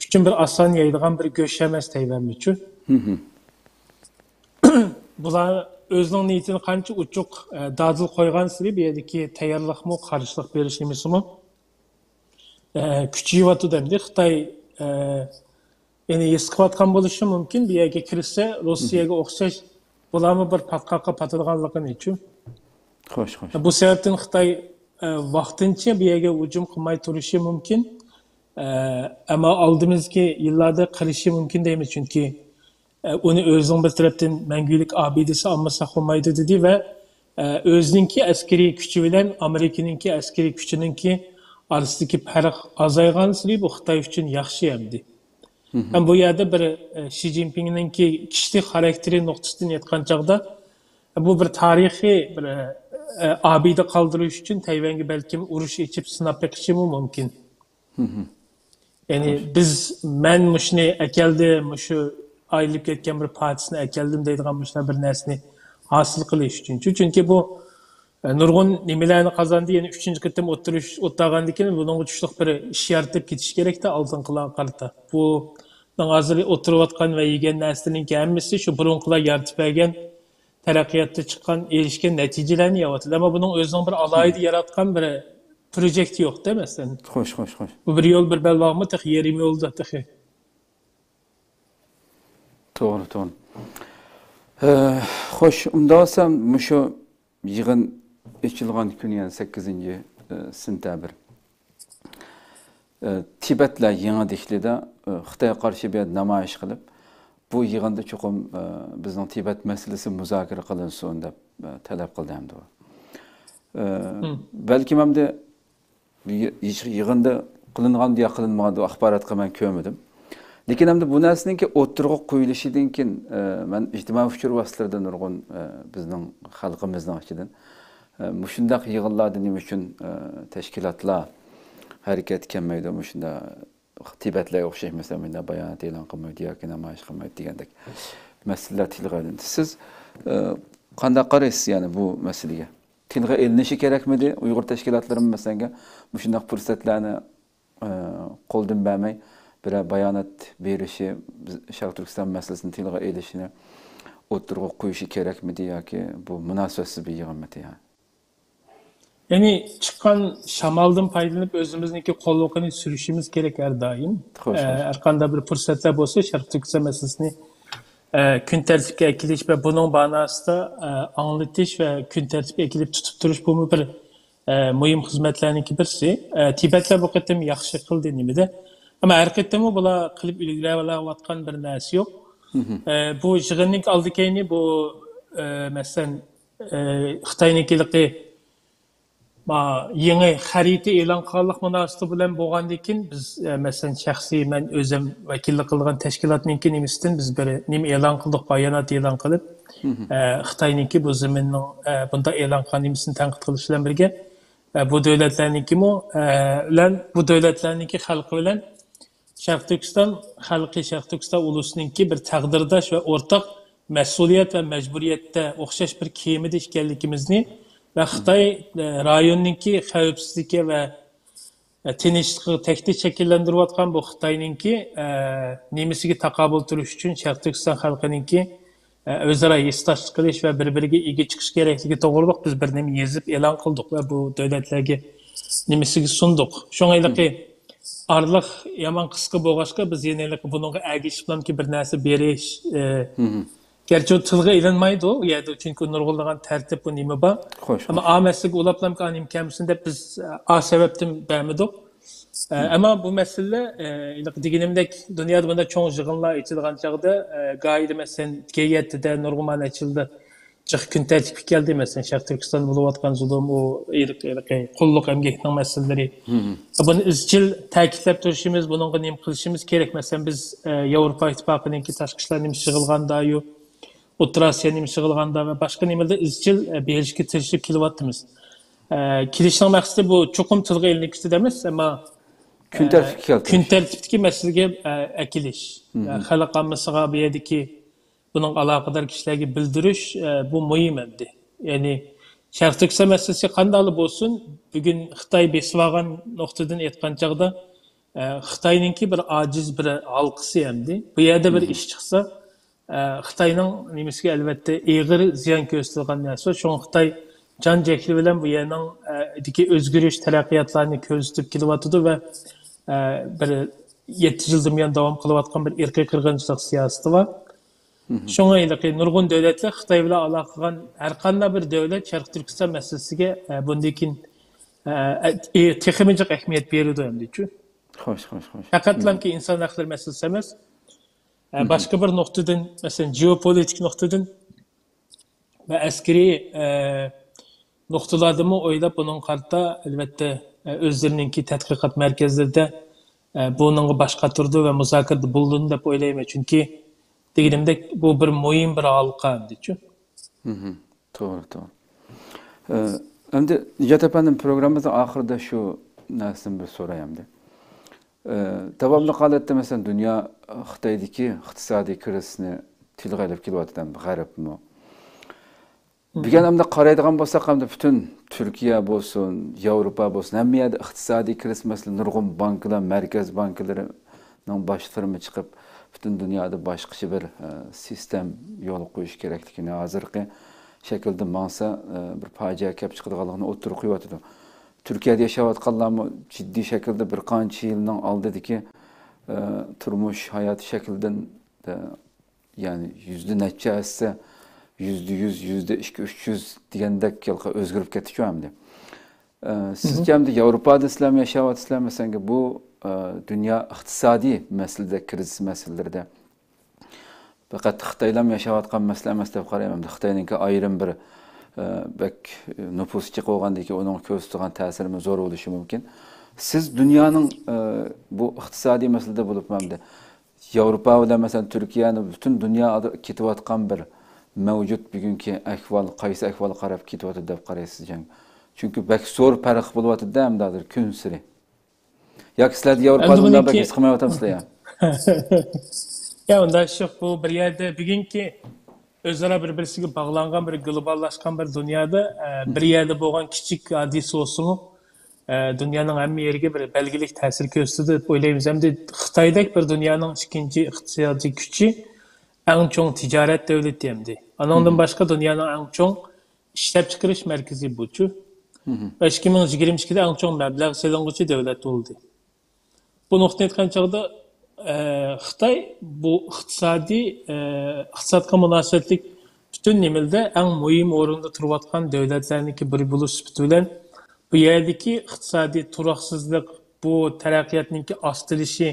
ئۈچۈن بىر ئاسان يەيدىغان بىر گۆش ئەمەس تەيۋەنمۇچۇ. بۇلار ئۆزىنىڭ نىيىتىنى قانچە ئوچۇق، ئە، دادىل قويغانسېرى بۇ يەردىكى تەييارلىقمۇ، قارشىلىق بېرىش نېمىسىمۇ، ئە، كۈچىيىۋاتىدۇ ئەمدى. خىتاي، ئە، يەنى ھېس قىلىۋاتقان بولۇشى مۇمكىن، بۇ يەرگە كىرسە روسىيەگە ئوخشاش بۇلارمۇ بىر پاتقاققا پاتىدىغانلىقىنىچۇ. خوش، خوش. بۇ سەۋەبتىن خىتاي، ئە، ۋاقتىنچە بۇ يەرگە ھۇجۇم قىلماي تۇرۇشى مۇمكىن. ئە، ئەمما ئالدىمىزدىكى يىللاردا قىلىشى مۇمكىن دەيمىز، چۈنكى، ئە، ئۇنى ئۆزىنىڭ بىر تەرەپتىن مەڭگۈلۈك ئابىدىسى ئالمىساق بولمايدۇ دېدى ۋە، ئە، ئۆزىنىڭكى ئەسكىرىي كۈچى بىلەن ئامېرىكىنىڭكى ئەسكىرىي كۈچىنىڭكى ئارىسىدىكى پەرق ئازايغانسېرى بۇ خىتاي ئۈچۈن ياخشى ئەمدى. ھەم بۇ يەردە بىر، ئە، شى جىنپىڭنىڭكى كىشىلىك خاراكتېرى نۇقتىسىدىن ئېيتقان چاغدا، بۇ بىر تارىخىي بىر، ئە، ئابىدە قالدۇرۇش ئۈچۈن تەيۋەنگە بەلكىم ئۇرۇش ئېچىپ سىناپ بېقىشىمۇ مۇمكىن. يەنى بىز، مەن مۇشۇنى ئەكەلدىم، مۇشۇ ئايرىلىپ كەتكەن بىر پارچىسىنى ئەكەلدىم دەيدىغان مۇشۇنداق بىر نەرسىنى ھاسىل قىلىش ئۈچۈن. چۈنكى بۇ، ئە، نۇرغۇن نېمىلەرنى قازاندى، يەنى ئۈچىنچى قېتىم ئوتتۇرا ئۇرۇش ئولتۇرغاندىن كېيىن بۇنىڭغا تۇشلۇق بىر ئىش يارىتىپ كېتىش كېرەكتە ئالدىنقىلارغا قارىتا. بۇنىڭ ھازىر ئوتتۇرىۋاتقان ۋە يېگەن نەرسىلىرىنىڭ ھەممىسى شۇ بۇرۇنقىلار يارىتىپ بەرگەن تەرەققىياتتا چىققان، ئېرىشكەن نەتىجىلەرنى يەۋاتىدۇ. ئەمما بۇنىڭ ئۆزىنىڭ بىر ئالاھىدە ياراتقان بىر پروجېكتى يوق-دە، مەسىلەن. خوش، خوش، خوش. بۇ بىر يول، بىر بەلباغمۇ تېخى يېرىم يولدا تېخى. توغرا، توغرا. ئە، خوش، ئۇنداق بولسا مۇشۇ يىغىن ئېچىلغان كۈنى، يەنى سەككىزىنچى، ئە، سېنتەبىر. ئە، تىبەتلەر يېڭى دېھلىدا، ئە، خىتايغا قارشى بىر نامايىش قىلىپ، بۇ يىغىندا چوقۇم، ئە، بىزنىڭ تىبەت مەسىلىسى مۇزاكىرە قىلىنسۇن دەپ، ئە، تەلەپ قىلدى ئەمدى ئۇ. ئە، بەلكىم ئەمدى يىغ-، يىغىندا قىلىنغاندۇ يا قىلىنمىغاندۇ، ئاخباراتقا مەن كۆرمىدىم. لېكىن ئەمدى بۇ نەرسىنىڭكى ئوتتۇرىغا قويۇلۇشىدىن كېيىن، ئە، مەن ئىجتىمائىي ئۇچۇر ۋاسىتىلىرىدا نۇرغۇن، ئە، بىزنىڭ خەلقىمىزنىڭ ئىچىدىن، ئە، مۇشۇنداق يىغىنلاردا نېمە ئۈچۈن، ئە، تەشكىلاتلار ھەرىكەتكە كەلمەيدۇ، مۇشۇنداق تىبەتلەرگە ئوخشاش، مەسىلەن، مۇنداق بايانات ئېلان قىلمايدۇ ياكى نامايىش قىلمايدۇ دېگەندەك مەسىلىلەر تىلغا ئېلىندى. سىز، ئە، قانداق قارايسىز، يەنى، بۇ مەسىلىگە؟ تىلغا ئېلىنىشى كېرەكمىدى؟ ئۇيغۇر تەشكىلاتلىرىمۇ، مەسىلەن، مۇشۇنداق پۇرسەتلەرنى، ئە، قولدىن بەرمەي، بىرەر بايانات بېرىشى، بىز شەرقىي تۈركىستان مەسىلىسىنى تىلغا ئېلىشىنى ئوتتۇرىغا قويۇشى كېرەكمىدى ياكى بۇ مۇناسىۋەتسىز بىر يىغىنمىدى؟ يەنى چىققان شامالدىن پايدىلىنىپ ئۆزىمىزنىڭكى قوللۇقىنى سۈرۈشىمىز كېرەك ھەر دائىم. خوش، ئە، خوش. ھەر قانداق بىر پۇرسەتلەر بولسا شەرقىي تۈركىستان مەسىلىسىنى، ئە، كۈن تەرتىپكە ئەكېلىش ۋە بۇنىڭ باناسىدا، ئە، ئاڭلىتىش ۋە كۈن تەرتىپكە ئەكېلىپ تۇتۇپ تۇرۇش بۇمۇ بىر، ئە، مۇھىم خىزمەتلەرنىڭكى بىرسى. ئە، تىبەتلەر بۇ قېتىم ياخشى قىلدى نېمىدە؟ ئەمما ھەر قېتىممۇ بۇلار قىلىپ ئۈلگۈرەۋاتقان بىر نەرسە يوق. ئە، بۇ يىغىننىڭ ئالدى كەينى بۇ، ئە، مەسىلەن، ئە، خىتاينىڭكى ما، يېڭى خەرىتە ئېلان قىلغانلىق مۇناسىۋىتى بىلەن بولغاندىن كېيىن، بىز، ئە، مەسىلەن، شەخسىي مەن ئۆزۈم ۋەكىللىك قىلغان تەشكىلاتنىڭكى نېمىسىدىن بىز بىر نېمە ئېلان قىلدۇق، بايانات ئېلان قىلىپ، ئە، خىتاينىڭكى بۇ زېمىننىڭ، ئە، بۇنداق ئېلان قىلغان نېمىسىنى تەنقىد قىلىش بىلەن بىرگە، ئە، بۇ دۆلەتلەرنىڭكىمۇ، ئە، بىلەن، بۇ دۆلەتلەرنىڭكى خەلقى بىلەن شەرقىي تۈركىستان خەلقى، شەرقىي تۈركىستان ئۇلۇسىنىڭكى بىر تەقدىرداش ۋە ئورتاق مەسئۇلىيەت ۋە مەجبۇرىيەتتە ئوخشاش بىر كېمىدە ئىكەنلىكىمىزنى ۋە خىتاي، ئە، رايوننىڭكى خەۋپسىزلىكى ۋە، ئە، تىنچلىقىغا تەھدىت شەكىللەندۈرۈۋاتقان بۇ خىتاينىڭكى، ئە، نېمىسىگە تاقابىل تۇرۇش ئۈچۈن شەرقىي تۈركىستان خەلقىنىڭكى، ئە، ئۆزئارا ھېسداشلىق قىلىش ۋە بىر-بىرىگە ئىگە چىقىش كېرەكلىكى توغرۇلۇق بىز بىر نېمە يېزىپ ئېلان قىلدۇق ۋە بۇ دۆلەتلەرگە نېمىسىگە سۇندۇق. شۇڭا ھېلىقى ئارىلىق يامان قىسقا بولغاچقا، بىز يەنە ھېلىقى بۇنىڭغا ئەگىشىپلامكى بىر نەرسە بېرىش، ئە، گەرچە ئۇ تىلغا ئېلىنمايدۇ ئۇ يەردە، چۈنكى نۇرغۇنلىغان تەرتىپ، بۇ نېمە بار. خوش، ئەمما خوش. ئا مەسىلىگە ئۇلاپلامكى ئا نېمە كەلمىسۇن دەپ بىز، ئا سەۋەبتىن بەرمىدۇق. ئە، ئەمما بۇ مەسىلىلەر، ئە، ھېلىقى دېگىنىمدەك، دۇنيادا بۇنداق چوڭ يىغىنلار ئېچىلغان چاغدا، ئە، گاھىدا، مەسىلەن، كەييەتتىدە نۇرغۇن مانا ئېچىلدى. جىق كۈن تەرتىپكە كەلدى. مەسىلەن، شەرقىي تۈركىستاندا بولۇۋاتقان زۇلۇم، ئۇ ئىرق، ئىرقىي قۇللۇق ئەمگەكنىڭ مەسىلىلىرى. بۇنى ئىزچىل تەكىتلەپ تۇرۇشىمىز، بۇنىڭغا نېمە قىلىشىمىز كېرەك؟ مەسىلەن، بىز، ئە، ياۋروپا ئىتتىپاقىنىڭكى تاشقى ئىشلار نېمىسى يىغىلغاندا، يۇ-، ئوتتۇرا ئاسىيا نېمىسى يىغىلغاندا ۋە باشقا نېمىلەردە ئىزچىل، ئە، بېرىشكە تىرىشىپ كېلىۋاتىمىز. ئە، كېلىشنىڭ مەقسىتى بۇ چوقۇم تىلغا ئېلىنىپ كېتىدۇ ئەمەس، ئەمما، كۈن ئە، تەرتىپكە كەلتۈرۈش. كۈن تەرتىپتىكى مەسىلىگە، ئە، ئەكېلىش. ئە، خەلق ئاممىسىغا بۇ يەردىكى بۇنىڭغا ئالاقىدار كىشىلەرگە بىلدۈرۈش، ئە، بۇ مۇھىم ئەمدى. يەنى شەرقىي تۈركىستان مەسىلىسى قانداقلا بولسۇن، بۈگۈن خىتاي بېسىۋالغان نۇقتىدىن ئېيتقان چاغدا، ئە، خىتاينىڭكى بىر ئاجىز بىر ھالقىسى ئەمدى. بۇ يەردە بىر ئىش چىقسا، ئە، خىتاينىڭ نېمىسىگە ئەلۋەتتە ئېغىر زىيان كۆرسىتىدىغان نەرسە. شۇڭا خىتاي جان جەھلى بىلەن بۇ يەرنىڭ، ئە، دىكى ئۆزگىرىش، تەرەققىياتلارنى كۆزىتىپ كېلىۋاتىدۇ ۋە، ئە، بىر يەتتە يىلدىن بۇيان داۋام قىلىۋاتقان بىر ئىرقىي قىرغىنچىلىق سىياسىتى بار. شۇڭا ھېلىقى نۇرغۇن دۆلەتلەر خىتاي بىلەن ئالاقە قىلغان ھەر قانداق بىر دۆلەت شەرقىي تۈركىستان مەسىلىسىگە، ئە، بۇندىن كېيىن، ئە، ئە، تېخىمۇ جىق ئەھمىيەت بېرىدۇ ئەمدىچۇ. خوش، خوش، خوش. پەقەتلامكى ئىنسان ھەقلىرى مەسىلىسى ئەمەس. ئە، باشقا بىر نۇقتىدىن، مەسىلەن، جېئوپولىتىك نۇقتىدىن ۋە ئەسكىرىي، ئە، نۇقتىلاردىمۇ ئويلاپ، بۇنىڭغا قارىتا، ئەلۋەتتە، ئە، ئۆزلىرىنىڭكى تەتقىقات مەركەزلىرىدە، ئە، بۇنىڭغا باش قاتۇرىدۇ ۋە مۇزاكىرىدە بولۇنىدۇ دەپ ئويلايمەن. چۈنكى، دېگىنىمدەك، بۇ بىر مۇھىم بىر ھالقا ئەمدىچۇ. توغرا، توغرا. ئە، ئەمدى نىجات ئەپەندىم، پروگراممىمىزنىڭ ئاخىرىدا شۇ نەرسىدىن بىر سوراي ئەمدى. ئە، داۋاملىق ھالەتتە، مەسىلەن، دۇنيا خىتايدىكى ئىقتىسادىي كىرىزىسنى تىلغا ئېلىپ كېلىۋاتىدۇ، غەربمۇ. بۈگۈن ئەمدى قارايدىغان بولساق، ئەمدى پۈتۈن تۈركىيە بولسۇن، ياۋروپا بولسۇن، ھەممە يەردە ئىقتىسادىي كىرىزىس، مەسىلەن، نۇرغۇن بانكىلار، مەركەز بانكىلىرىنىڭ باشلىرىمۇ چىقىپ، پۈتۈن دۇنيادا باشقىچە بىر، ئە، سىستېم يولغا قويۇش كېرەكلىكىنى، ھازىرقى شەكىلدە ماڭسا، ئە، بىر پاجىئە كەپ چىقىدىغانلىقىنى ئوتتۇرىغا قويۇۋاتىدۇ. تۈركىيەدە ياشاۋاتقانلارمۇ جىددىي شەكىلدە بىر قانچە يىلنىڭ ئالدىدىكى، ئە، تۇرمۇش ھاياتىي شەكلىدىن، ئە، يەنى يۈزدە نەچچە ھەسسە، يۈزدە يۈز، يۈزدە ئىككى، ئۈچ يۈز دېگەندەك ھېلىقى ئۆزگىرىپ كەتتىچۇ ئەمدى. ئە، سىزچە ئەمدى ياۋروپادا سىلەرمۇ ياشاۋاتىسىلەر، مەسىلەن، بۇ، ئە، دۇنيا ئىقتىسادىي مەسىلىدە، كىرىزىس مەسىلىلىرىدە پەقەت خىتايلارمۇ ياشاۋاتقان مەسىلە ئەمەس دەپ قارايمەن. ئەمدى خىتاينىڭكى ئايرىم بىر، ئە، بەك نوپۇسى جىق بولغاندىن كېيىن ئۇنىڭ كۆرسىتىدىغان تەسىرىمۇ زور بولۇشى مۇمكىن. سىز دۇنيانىڭ، ئە، بۇ ئىقتىسادىي مەسىلىدە بولۇپمۇ ئەمدى ياۋروپا بىلەن، مەسىلەن، تۈركىيەنى پۈتۈن دۇنيا كېتىۋاتقان بىر مەۋجۇت بۈگۈنكى ئەھۋال، قايسى ئەھۋالغا قاراپ كېتىۋاتىدۇ دەپ قارايسىز جەڭ؟ چۈنكى بەك زور پەرق بولۇۋاتىدۇ ئەمدى ھازىر كۈنسېرى. ياكى سىلەردە ياۋروپادا ئەمدى بۇنداق بەك بۇنىڭكى ھېس قىلمايۋاتامسىلەر يا؟ يا، ئۇنداق ئىش يوق. بۇ بىر يەردە بۈگۈنكى ئۆزئارا بىر-بىرسىگە باغلانغان بىر گلوباللاشقان بىر دۇنيادا، ئە، بىر يەردە بولغان كىچىك ھادىسە بولسىمۇ، ئە، دۇنيانىڭ ھەممە يېرىگە بىر بەلگىلىك تەسىر كۆرسىتىدۇ دەپ ئويلايمىز. ئەمدى خىتايدەك بىر دۇنيانىڭ ئىككىنچى ئىقتىسادىي كۈچى، ئەڭ چوڭ تىجارەت دۆلىتى ئەمدى. ئانىڭدىن باشقا دۇنيانىڭ ئەڭ چوڭ ئىشلەپچىقىرىش مەركىزى بۇچۇ. ۋە ئىككى مىڭ يىگىرمە ئىككىدە ئەڭ چوڭ مەبلەغ سېلىنغۇچى دۆلەت بولدى. بۇ نۇقتىنى ئېيتقان چاغدا، ئە، خىتاي بۇ ئىقتىسادىي، ئە، ئىقتىسادقا مۇناسىۋەتلىك پۈتۈن نېمىلدە ئەڭ مۇھىم ئورۇندا تۇرۇۋاتقان دۆلەتلەرنىڭكى بىرى بولۇش سۈپىتى بىلەن، بۇ يەردىكى ئىقتىسادىي تۇراقسىزلىق، بۇ تەرەققىياتنىڭكى ئاستىلىشى،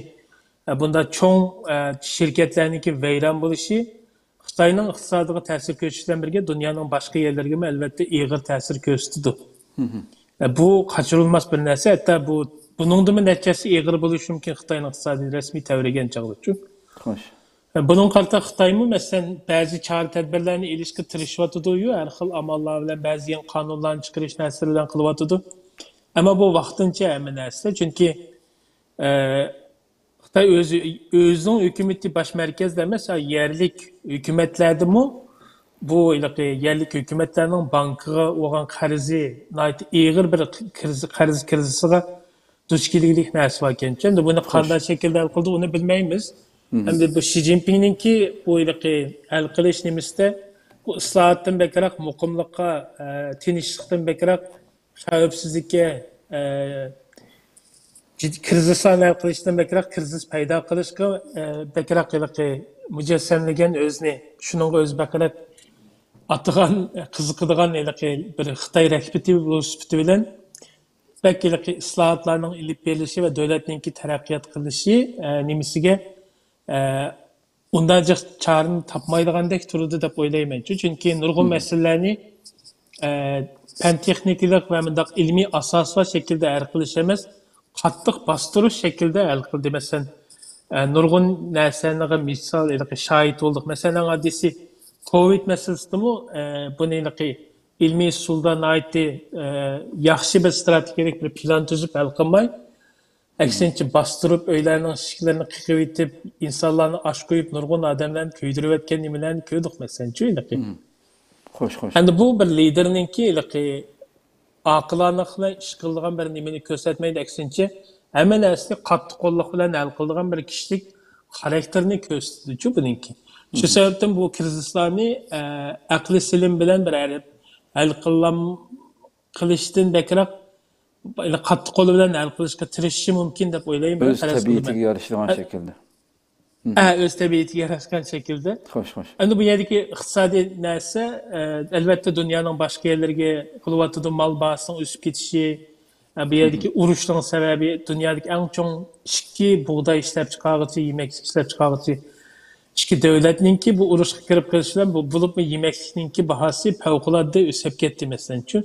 ئە، بۇنداق چوڭ، ئە، شىركەتلەرنىڭكى ۋەيران بولۇشى خىتاينىڭ ئىقتىسادىغا تەسىر كۆرسىتىش بىلەن بىرگە دۇنيانىڭ باشقا يەرلىرىگىمۇ ئەلۋەتتە ئېغىر تەسىر كۆرسىتىدۇ. ئە، بۇ قاچۇرۇلماس بىر نەرسە. ھەتتا بۇ، بۇنىڭدىمۇ نەچچە ھەسسە ئېغىر بولۇشى مۇمكىن خىتاينىڭ ئىقتىسادى رەسمىي تەۋرىگەن چاغدىچۇ. خوش. ئە، بۇنىڭغا قارىتا خىتايمۇ، مەسىلەن، بەزى چارە-تەدبىرلەرنى ئېلىشقا تىرىشىۋاتىدۇ، ھەر خىل ئاماللار بىلەن، بەزى يېڭى قانۇنلارنى چىقىرىش نەرسىلەر بىلەن قىلىۋاتىدۇ. ئەمما بۇ ۋاقتىنچە ھەممە نەرسە. چۈنكى، ئە، خىتاي ئۆزى، ئۆزىنىڭ ھۆكۈمىتى باش مەركەزدە ئەمەس، يەرلىك ھۆكۈمەتلەردىمۇ بۇ ھېلىقى يەرلىك ھۆكۈمەتلەرنىڭ بانكىغا بولغان قەرزى ناھايىتى ئېغىر بىر قىرىز، قەرز كىرىزىسىغا دۇچ كېلگۈلۈك نەرسە باركەن. ئەمدى بۇنى قانداق شەكىلدە ھەل قىلدى، ئۇنى بىلمەيمىز. ئەمدى بۇ شى جىنپىڭنىڭكى بۇ ھېلىقى ھەل قىلىش نېمىسىدە بۇ ئىسلاھاتتىن بەكرەك مۇقىملىققا، ئە، تىنچلىقتىن بەكرەك خەۋپسىزلىككە، ئە، جىد-، كىرىزىسلارنى ھەل قىلىشتىن بەكرەك كىرىزىس پەيدا قىلىشقا، ئە، بەكرەك ھېلىقى مۇجەسسەملىگەن ئۆزىنى، شۇنىڭغا ئۆزى بەكرەك ئاتىغان، قىزىقىدىغان ھېلىقى بىر خىتاي رەھبىرى بولۇش سۈپىتى بىلەن بەك ھېلىقى ئىسلاھاتلارنىڭ ئېلىپ بېرىلىشى ۋە دۆلەتنىڭكى تەرەققىيات قىلىشى، ئە، نېمىسىگە، ئە، ئۇنداق جىق چارىنى تاپمايدىغاندەك تۇرىدۇ دەپ ئويلايمەن. چۈنكى نۇرغۇن مەسىلىلەرنى، ئە، پەن تېخنىكىلىق ۋە مۇنداق ئىلمىي ئاساس بار شەكىلدە ھەل قىلىش ئەمەس، قاتتىق باستۇرۇش شەكلىدە ھەل قىلدى. مەسىلەن، ئە، نۇرغۇن نەرسىلەرنىڭ مىسال، ھېلىقى شاھىت بولدۇق. مەسىلەن، ئەڭ ئاددىيسى كوۋىد مەسىلىسىدىمۇ، ئە، بۇنى ھېلىقى ئىلمىي ئۇسۇلدا ناھايىتى، ئە، ياخشى بىر ستراتېگىيەلىك بىر پىلان تۈزۈپ ھەل قىلماي، ئەكسىنچە باستۇرۇپ، ئۆيلەرنىڭ ئىشىكلىرىنى قېقىۋېتىپ، ئىنسانلارنى ئاچ قويۇپ، نۇرغۇن ئادەملەرنى كۆيدۈرۈۋەتكەن نېمىلەرنى كۆردۇق، مەسىلەن، شۇ ھېلىقى. خوش، خوش. ئەمدى بۇ بىر لىدېرنىڭكى ھېلىقى ئاقىلانىلىق بىلەن ئىش قىلىدىغان بىر نېمىنى كۆرسەتمەيدۇ، ئەكسىنچە، ھەممە نەرسىنى قاتتىق قوللۇق بىلەن ھەل قىلىدىغان بىر كىشىلىك خاراكتېرنى كۆرسىتىدۇچۇ بۇنىڭكى. شۇ سەۋەبتىن بۇ كىرىزىسلارنى، ئە، ئەقلىي سېلىم بىلەن بىر ھەل، ھەل قىلام-، قىلىشتىن بەكرەك قاتتىق قول بىلەن ھەل قىلىشقا تىرىشىشى مۇمكىن دەپ ئويلايمەن. ئۆز تەبىئىتىگە يارىشىدىغان شەكىلدە. ھە، ئۆز تەبىئىتىگە ياراشقان شەكىلدە. خوش، خوش. ئەمدى بۇ يەردىكى ئىقتىسادىي نەرسە، ئە، ئەلۋەتتە، دۇنيانىڭ باشقا يەرلىرىگە قىلىۋاتىدۇ، مال باھاسىنىڭ ئۆسۈپ كېتىشى، ئە، بۇ يەردىكى ئۇرۇشنىڭ سەۋەبى، دۇنيادىكى ئەڭ چوڭ ئىككى بۇغداي ئىشلەپچىقارغۇچى، يېمەكلىك ئىشلەپچىقارغۇچى ئىككى دۆلەتنىڭكى بۇ ئۇرۇشقا كىرىپ قېلىشى بىلەن بۇ، بولۇپمۇ يېمەكلىكنىڭكى باھاسى پەۋقۇلئاددە ئۆسۈپ كەتتى، مەسىلەنچۇ.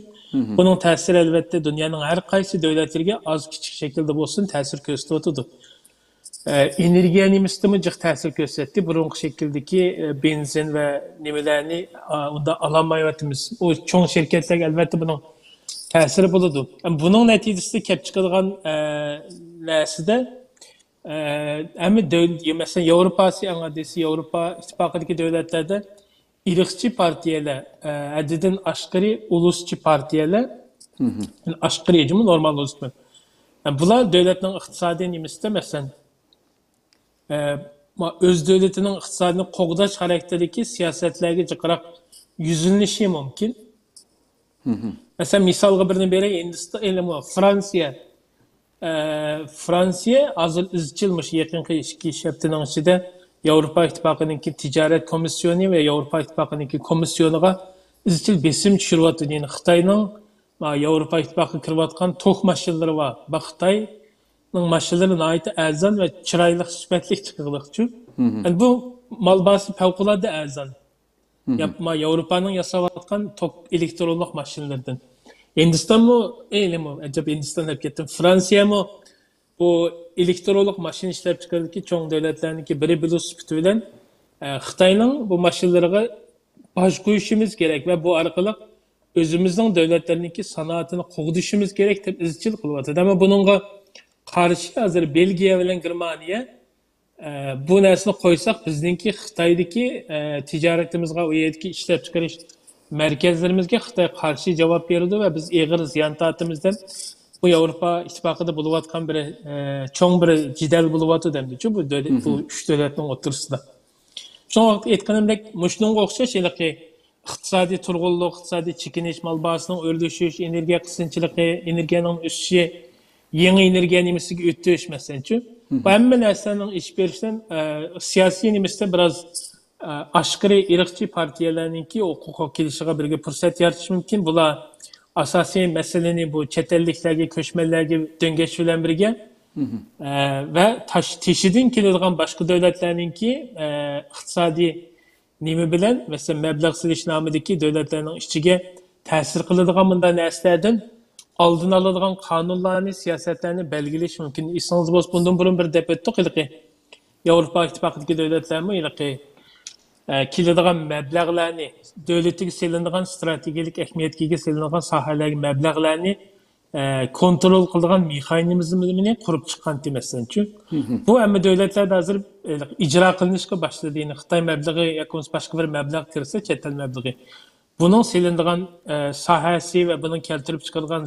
بۇنىڭ تەسىرى، ئەلۋەتتە، دۇنيانىڭ ھەر قايسى دۆلەتلىرىگە ئاز كىچىك شەكىلدە بولسۇن تەسىر كۆرسىتىۋاتىدۇ. ئە، ئېنېرگىيە نېمىسىدىمۇ جىق تەسىر كۆرسەتتى. بۇرۇنقى شەكىلدىكى، ئە، بېنزىن ۋە نېمىلەرنى، ئا، ئۇنداق ئالالمايۋاتىمىز. ئۇ چوڭ شىركەتلەرگە، ئەلۋەتتە، بۇنىڭ تەسىرى بولىدۇ. ئە، بۇنىڭ نەتىجىسىدە كەپ چىقىدىغان، ئە، نەرسىدە، ئە، ھەممە دۆل-، مەسىلەن، ياۋروپاسى، ئەڭ ئاددىيسى، ياۋروپا ئىتتىپاقىدىكى دۆلەتلەردە ئىرقچى پارتىيەلەر، ئە، ھەددىدىن ئاشقىرى ئۇلۇسچى پارتىيەلەر، يەنى ئاشقىرى جۇمۇ نورمال ئۇلۇس بىلەن. ئە، بۇلار دۆلەتنىڭ ئىقتىسادىي نېمىسىدە، مەسىلەن، ئە، ما-، ئۆز دۆلىتىنىڭ ئىقتىسادىنى قوغداش خاراكتېرىدىكى سىياسەتلەرگە جىقراق يۈزلىنىشى مۇمكىن. مەسىلەن، مىسالغا بىرنى بېرەي، ھىندىستان، ئە، فرانسىيە. ئە، فرانسىيە ھازىر ئىزچىل مۇشۇ يېقىنقى ئىككى، ئۈچ ھەپتىنىڭ ئىچىدە ياۋروپا ئىتتىپاقىنىڭكى تىجارەت كومىسسىيونى ۋە ياۋروپا ئىتتىپاقىنىڭكى كومىسسىيونىغا ئىزچىل بېسىم چۈشۈرۈۋاتىدۇ. يەنى خىتاينىڭ، ما، ياۋروپا ئىتتىپاقىغا كىرىۋاتقان توك ماشىنىلىرى بار. بۇ خىتاينىڭ ماشىنىلىرى ناھايىتى ئەرزان ۋە چىرايلىق، سۈپەتلىك چىقىرىلىدۇچۇ. يەنى بۇ مال باھاسى پەۋقۇلئاددە ئەرزان. ياپما ياۋروپانىڭ ياساۋاتقان توك ئېلېكترونلۇق ماشىنىلىرىدىن. ھىندىستانمۇ، ئەيلىمۇ، ئەجەب ھىندىستان دەپ كەتتىم. فرانسىيەمۇ بۇ ئېلېكترونلۇق ماشىنا ئىشلەپچىقىرىشتىكى چوڭ دۆلەتلەرنىڭكى بىرى بولۇش سۈپىتى بىلەن، ئە، خىتاينىڭ بۇ ماشىنىلىرىغا باج قويۇشىمىز كېرەك ۋە بۇ ئارقىلىق ئۆزىمىزنىڭ دۆلەتلەرنىڭكى سانائىتىنى قوغدىشىمىز كېرەك دەپ ئىزچىل قىلىۋاتىدۇ. ئەمما بۇنىڭغا قارشى ھازىر بېلگىيە بىلەن گېرمانىيە ئە، بۇ نەرسىنى قويساق، بىزنىڭكى خىتايدىكى، ئە، تىجارىتىمىزغا، ئۇ يەردىكى ئىشلەپچىقىرىش مەركەزلىرىمىزگە خىتاي قارشى جاۋاب بېرىدۇ ۋە بىز ئېغىر زىيان تارتىمىز دەپ، بۇ ياۋروپا ئىتتىپاقىدا بولۇۋاتقان بىر، ئە، چوڭ بىر جېدەل بولۇۋاتىدۇ ئەمدىچۇ بۇ دۆلەت، بۇ ئۈچ دۆلەتنىڭ ئوتتۇرىسىدا. شۇڭا ئېيتقىنىمدەك، مۇشۇنىڭغا ئوخشاش ھېلىقى ئىقتىسادىي تۇرغۇنلۇق، ئىقتىسادىي چېكىنىش، مال باھاسىنىڭ ئۆرلىشىش، ئېنېرگىيە قىسىنچىلىقى، ئېنېرگىيەنىڭ ئۆسۈشى، يېڭى ئېنېرگىيە نېمىسىگە ئۆتۈش، مەسىلەنچۇ. بۇ ھەممە نەرسىلەرنىڭ ئېشىپ بېرىشىدىن، ئە، سىياسىي نېمىسىدە بىراز، ئە، ئاشقىرى ئىرقچى پارتىيەلەرنىڭكى ھوقۇقىغا كېلىشىغا بىرگە پۇرسەت يارىتىشى مۇمكىن. بۇلار ئاساسىي مەسىلىنى بۇ چەت ئەللىكلەرگە، كۆچمەنلەرگە دۆڭگەش بىلەن بىرگە، ئە، ۋە تاش-، تېشىدىن كېلىدىغان باشقا دۆلەتلەرنىڭكى، ئە، ئىقتىسادىي نېمە بىلەن، مەسىلەن، مەبلەغ سېلىش نامىدىكى دۆلەتلەرنىڭ ئىچىگە تەسىر قىلىدىغان مۇنداق نەرسىلەردىن ئالدىنى ئالىدىغان قانۇنلارنى، سىياسەتلەرنى بەلگىلىشى مۇمكىن. ئېسىڭىزدە بولسا، بۇندىن بۇرۇن بىر دەپ ئۆتتۇق، ھېلىقى ياۋروپا ئىتتىپاقىدىكى دۆلەتلەرمۇ ھېلىقى، ئە، كېلىدىغان مەبلەغلەرنى، دۆلىتىگە سېلىنىدىغان، ئىستراتېگىيەلىك ئەھمىيەتكە ئىگە سېلىنىدىغان ساھەلەرگە مەبلەغلەرنى ئە، كونترول قىلىدىغان مېخانىزمنى قۇرۇپ چىققانتى، مەسىلەنچۇ. بۇ ھەممە دۆلەتلەردە ھازىر، ئە، ئىجرا قىلىنىشقا باشلىدى. يەنى خىتاي مەبلىغى ياكى بولمىسا باشقا بىر مەبلەغ كىرسە، چەت ئەل مەبلىغى، بۇنىڭ سېلىنىدىغان، ئە، ساھەسى ۋە بۇنىڭ كەلتۈرۈپ چىقىدىغان،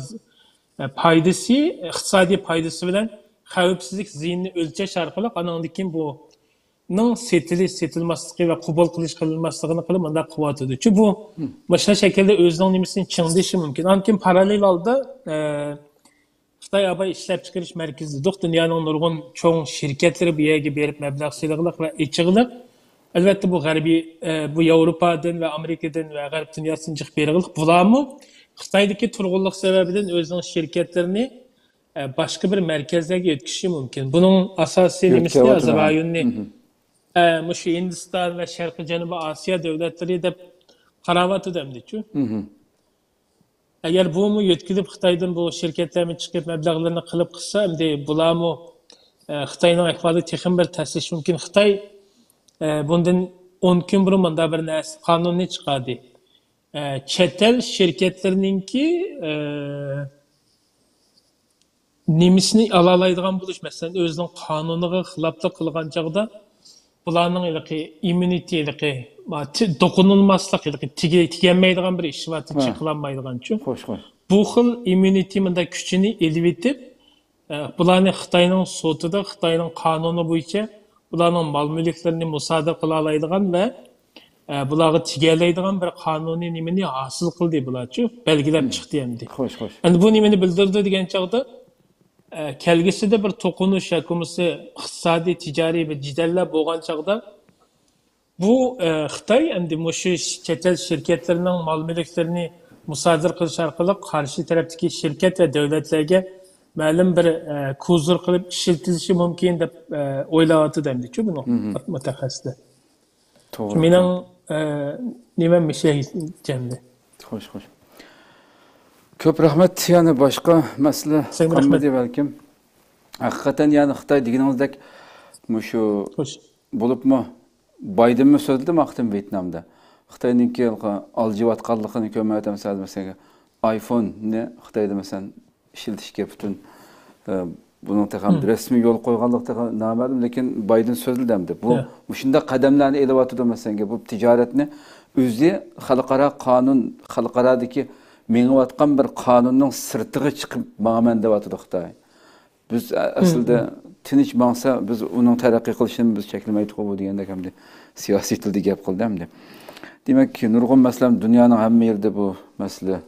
ئە، پايدىسى، ئىقتىسادىي پايدىسى بىلەن خەۋپسىزلىك زىيىنىنى ئۆلچەش ئارقىلىق، ئانىڭدىن كېيىن بۇ نىڭ سېتىلىش، سېتىلماسلىقى ۋە قوبۇل قىلىش، قىلىنماسلىقىنى قىلىپ مۇنداق قىلىۋاتىدۇ. چۈنكى بۇ مۇشۇ شەكىلدە ئۆزىنىڭ نېمىسىنى چىڭدىشى مۇمكىن. ئاندىن كېيىن پاراللېل ھالدا، ئە، خىتاي ئاۋۋال ئىشلەپچىقىرىش مەركىزى دېدۇق. دۇنيانىڭ نۇرغۇن چوڭ شىركەتلىرى بۇ يەرگە بېرىپ مەبلەغ سېلىغلىق ۋە ئېچىغلىق. ئەلۋەتتە، بۇ غەربىي، ئە، بۇ ياۋروپادىن ۋە ئامېرىكىدىن ۋە غەرب دۇنياسىدىن جىق بېرىغلىق. بۇلارمۇ خىتايدىكى تۇرغۇنلۇق سەۋەبىدىن ئۆزىنىڭ شىركەتلىرىنى ئە، باشقا بىر مەركەزلەرگە يۆتكىشى مۇمكىن. بۇنىڭ ئاساسىي نېمىسى ھازىر رايوننى، ئە، مۇشۇ ھىندىستان ۋە شەرقىي جەنۇبىي ئاسىيا دۆلەتلىرى دەپ قاراۋاتىدۇ ئەمدىچۇ. ئەگەر بۇمۇ يۆتكىلىپ خىتايدىن بۇ شىركەتلەرمۇ چىقىپ مەبلەغلىرىنى قىلىپ قىلسا، ئەمدى بۇلارمۇ، ئە، خىتاينىڭ ئەھۋالى تېخىمۇ بىر تەسلىشى مۇمكىن. خىتاي، ئە، بۇندىن ئون كۈن بۇرۇن مۇنداق بىر نەرسە، قانۇننى چىقاردى. ئە، چەت ئەل شىركەتلىرىنىڭكى، ئە، نېمىسىنى ئالالايدىغان بولۇش، مەسىلەن، ئۆزىنىڭ قانۇنىغا خىلاپلىق قىلغان چاغدا، بۇلارنىڭ ھېلىقى ئىممۇنىتېتى، ھېلىقى، ما، تى-، دوقۇنۇلماسلىق، ھېلىقى تېگە-، تېگەلمەيدىغان بىر ئىش بار، چېقىلالمايدىغانچۇ. خوش، خوش. بۇ خىل ئىممۇنىتېتى مۇنداق كۈچىنى ئېلىۋېتىپ، ئە، بۇلارنى خىتاينىڭ سوتىدا، خىتاينىڭ قانۇنى بويىچە بۇلارنىڭ مال-مۈلۈكلىرىنى مۇسادىرە قىلالايدىغان ۋە، ئە، بۇلارغا تېگەلەيدىغان بىر قانۇنىي نېمىنى ھاسىل قىلدى بۇلارچۇ، بەلگىلەپ چىقتى ئەمدى. خوش، خوش. ئەمدى بۇ نېمىنى بىلدۈرىدۇ دېگەن چاغدا، ئە، كەلگۈسىدە بىر توقۇنۇش ياكى بولمىسا ئىقتىسادىي، تىجارىي بىر جېدەللەر بولغان چاغدا، بۇ، ئە، خىتاي ئەمدى مۇشۇ ش-، چەت ئەل شىركەتلىرىنىڭ مال-مۈلۈكلىرىنى مۇسادىرە قىلىش ئارقىلىق قارشى تەرەپتىكى شىركەت ۋە دۆلەتلەرگە مەلۇم بىر، ئە، كوزۇر قىلىپ ئىشلىتىلىشى مۇمكىن دەپ، ئە، ئويلاۋاتىدۇ ئەمدىچۇ بۇنىڭ مۇتەخەسسىسلەر. توغرا، مېنىڭ، توغرا. ئە، نېمەم مۇشۇ يەمدە. خوش، خوش. كۆپ رەھمەت. يەنە باشقا مەسىلە قالمىدى بەلكىم. ھەقىقەتەن، يەنى خىتاي دېگىنىڭىزدەك مۇشۇ بولۇپمۇ بايدىنمۇ سۆزلىدى ما قېتىم ۋيېتنامدا. خىتاينىڭكى ئالجىۋاتقانلىقىنى كۆرمەيۋاتىمىز ھازىر، مەسىلەن، ئايفوننى خىتايدا، مەسىلەن، ئىشلىتىشكە پۈتۈن، ئە، بۇنىڭ تېخى رەسمىي يول قويغانلىقى تېخى نامەلۇم، لېكىن بايدىن سۆزلىدى ئەمدى. بۇ مۇشۇنداق قەدەملەرنى ئېلىۋاتىدۇ، مەسىلەن، بۇ تىجارەتنى ئۆزى خەلقئارا قانۇن، خەلقئارادىكى مېڭىۋاتقان بىر قانۇننىڭ سىرتىغا چىقىپ ماڭىمەن دەۋاتىدۇ خىتاي. بىز ئە-، ئەسلىدە تىنچ ماڭسا، بىز ئۇنىڭ تەرەققىي قىلىشىنى بىز چەكلىمەيتتۇق بۇ دېگەندەك ئەمدى سىياسىي تىلدا گەپ قىلدى ئەمدى. دېمەك، نۇرغۇن مەسىلە، دۇنيانىڭ ھەممە يېرىدە بۇ مەسىلە،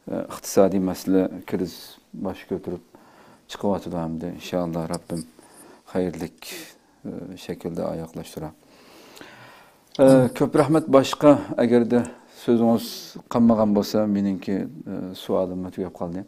ئە، ئىقتىسادىي مەسىلە، كىرىزىس باش كۆتۈرۈپ چىقىۋاتىدۇ ئەمدى. ئىنشائاللا، رەببىم خەيرلىك، ئە، شەكىلدە ئاياغلاشتۇرار. ئە، كۆپ رەھمەت. باشقا، ئەگەردە سۆزىڭىز قالمىغان بولسا، مېنىڭكى، ئە، سوئالىممۇ تۈگەپ قالدى.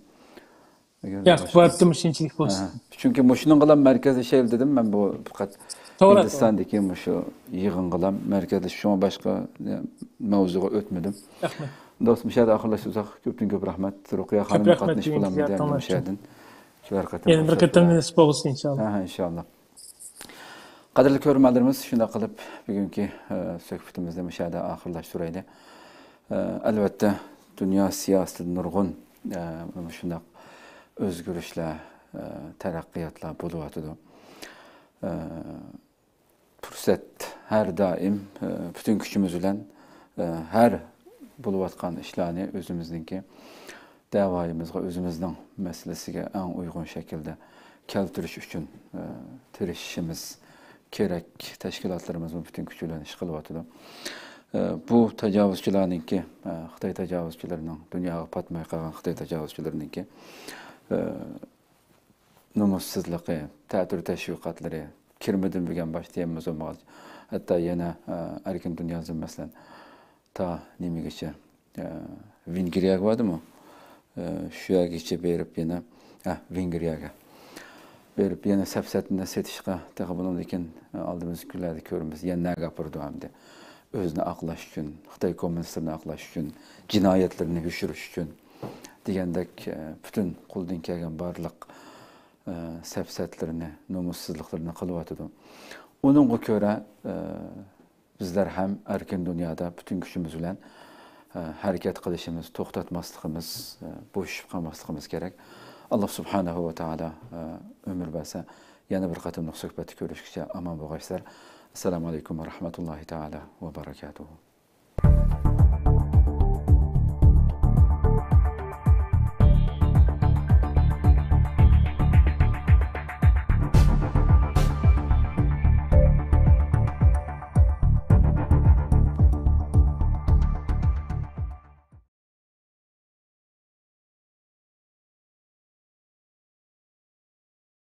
ئەگەر ياق، بۇ ھەپتە مۇشۇنچىلىك بولسۇن. ئەھە. چۈنكى مۇشۇنىڭغىلا مەركەزلىشەيلى دېدىم مەن، بۇ پەقەت توغرا، ھىندىستاندىكى مۇشۇ يىغىنغىلا مەركەزلىشىپ، شۇڭا باشقا، ئە، مەۋزۇغا ئۆتمىدىم. رەھمەت. دوستۇم، مۇشۇ يەردە ئاخىرلاشتۇرساق، كۆپتىن كۆپ رەھمەت. رۇقىيە خانىم قاتنىشىپ بولامدۇ مۇشۇ يەردىن؟ كېلەر قېتىم يەنە بىر قېتىم نېسىپ بولسا، ئىنشاللا. ھە، ھە، ئىنشاللا. قەدىرلىك كۆرۈرمەنلىرىمىز، شۇنداق قىلىپ بۈگۈنكى، ئە، سۆھبىتىمىزنى مۇشۇ يەردە ئاخىرلاشتۇرايلى. ئە، ئەلۋەتتە، دۇنيا سىياسىتىدە نۇرغۇن، ئە، مۇشۇنداق ئۆزگىرىشلەر، ئە، تەرەققىياتلار بولۇۋاتىدۇ. ئە، پۇرسەت ھەر دائىم، ئە، پۈتۈن كۈچىمىز بىلەن، ئە، ھەر بولۇۋاتقان ئىشلارنى ئۆزىمىزنىڭكى دەۋايىمىزغا، ئۆزىمىزنىڭ مەسىلىسىگە ئەڭ ئۇيغۇن شەكىلدە كەلتۈرۈش ئۈچۈن، ئە، تىرىشىشىمىز كېرەك. تەشكىلاتلىرىمىزمۇ پۈتۈن كۈچى بىلەن ئىش قىلىۋاتىدۇ. ئە، بۇ تاجاۋۇزچىلارنىڭكى، ئە، خىتاي تاجاۋۇزچىلىرىنىڭ دۇنياغا پاتماي قالغان خىتاي تاجاۋۇزچىلىرىنىڭكى، ئە، نومۇسسىزلىقى، تەتۈر تەشۋىقاتلىرى، كىرمىدىم دېگەن باش تېمىمىز بولمىغاچ، ھەتتا يەنە، ئە، ئەركىن دۇنيا زىممىسىدىن تا نېمىگىچە، ئە، ۋېنگرىيەگە باردىمۇ؟ ئە، شۇ يەرگىچە بېرىپ يەنە، ئە، ۋېنگرىيەگە. بېرىپ يەنە سەپسەتىنى سېتىشقا، تېخى بۇنىڭدىن كېيىن ئالدىمىزدىكى كۈنلەردە كۆرىمىز، يەنە نەگە ئاپىرىدۇ ئەمدى. ئۆزىنى ئاقلاش ئۈچۈن، خىتاي كوممۇنىستلىرىنى ئاقلاش ئۈچۈن، جىنايەتلىرىنى يوشۇرۇش ئۈچۈن دېگەندەك، ئە، پۈتۈن قولىدىن كەلگەن بارلىق، ئە، سەپسەتلىرىنى، نومۇسسىزلىقلىرىنى قىلىۋاتىدۇ. ئۇنىڭغا كۆرە، ئە، بىزلەر ھەم ئەركىن دۇنيادا پۈتۈن كۈچىمىز بىلەن، ئە، ھەرىكەت قىلىشىمىز، توختاتماسلىقىمىز، ئە، بوشىشىپ قالماسلىقىمىز كېرەك. ئاللا سۇبھانەھۇ ۋە تائالا، ئە، ئۆمۈر بەرسە، يەنە بىر قېتىملىق سۆھبەتتە كۆرۈشكىچە ئامان بولغايسىلەر. ئەسسالامۇ ئەلەيكۇم ۋە رەھمەتۇللاھى تائالا ۋە بەرەكاتۇھۇ.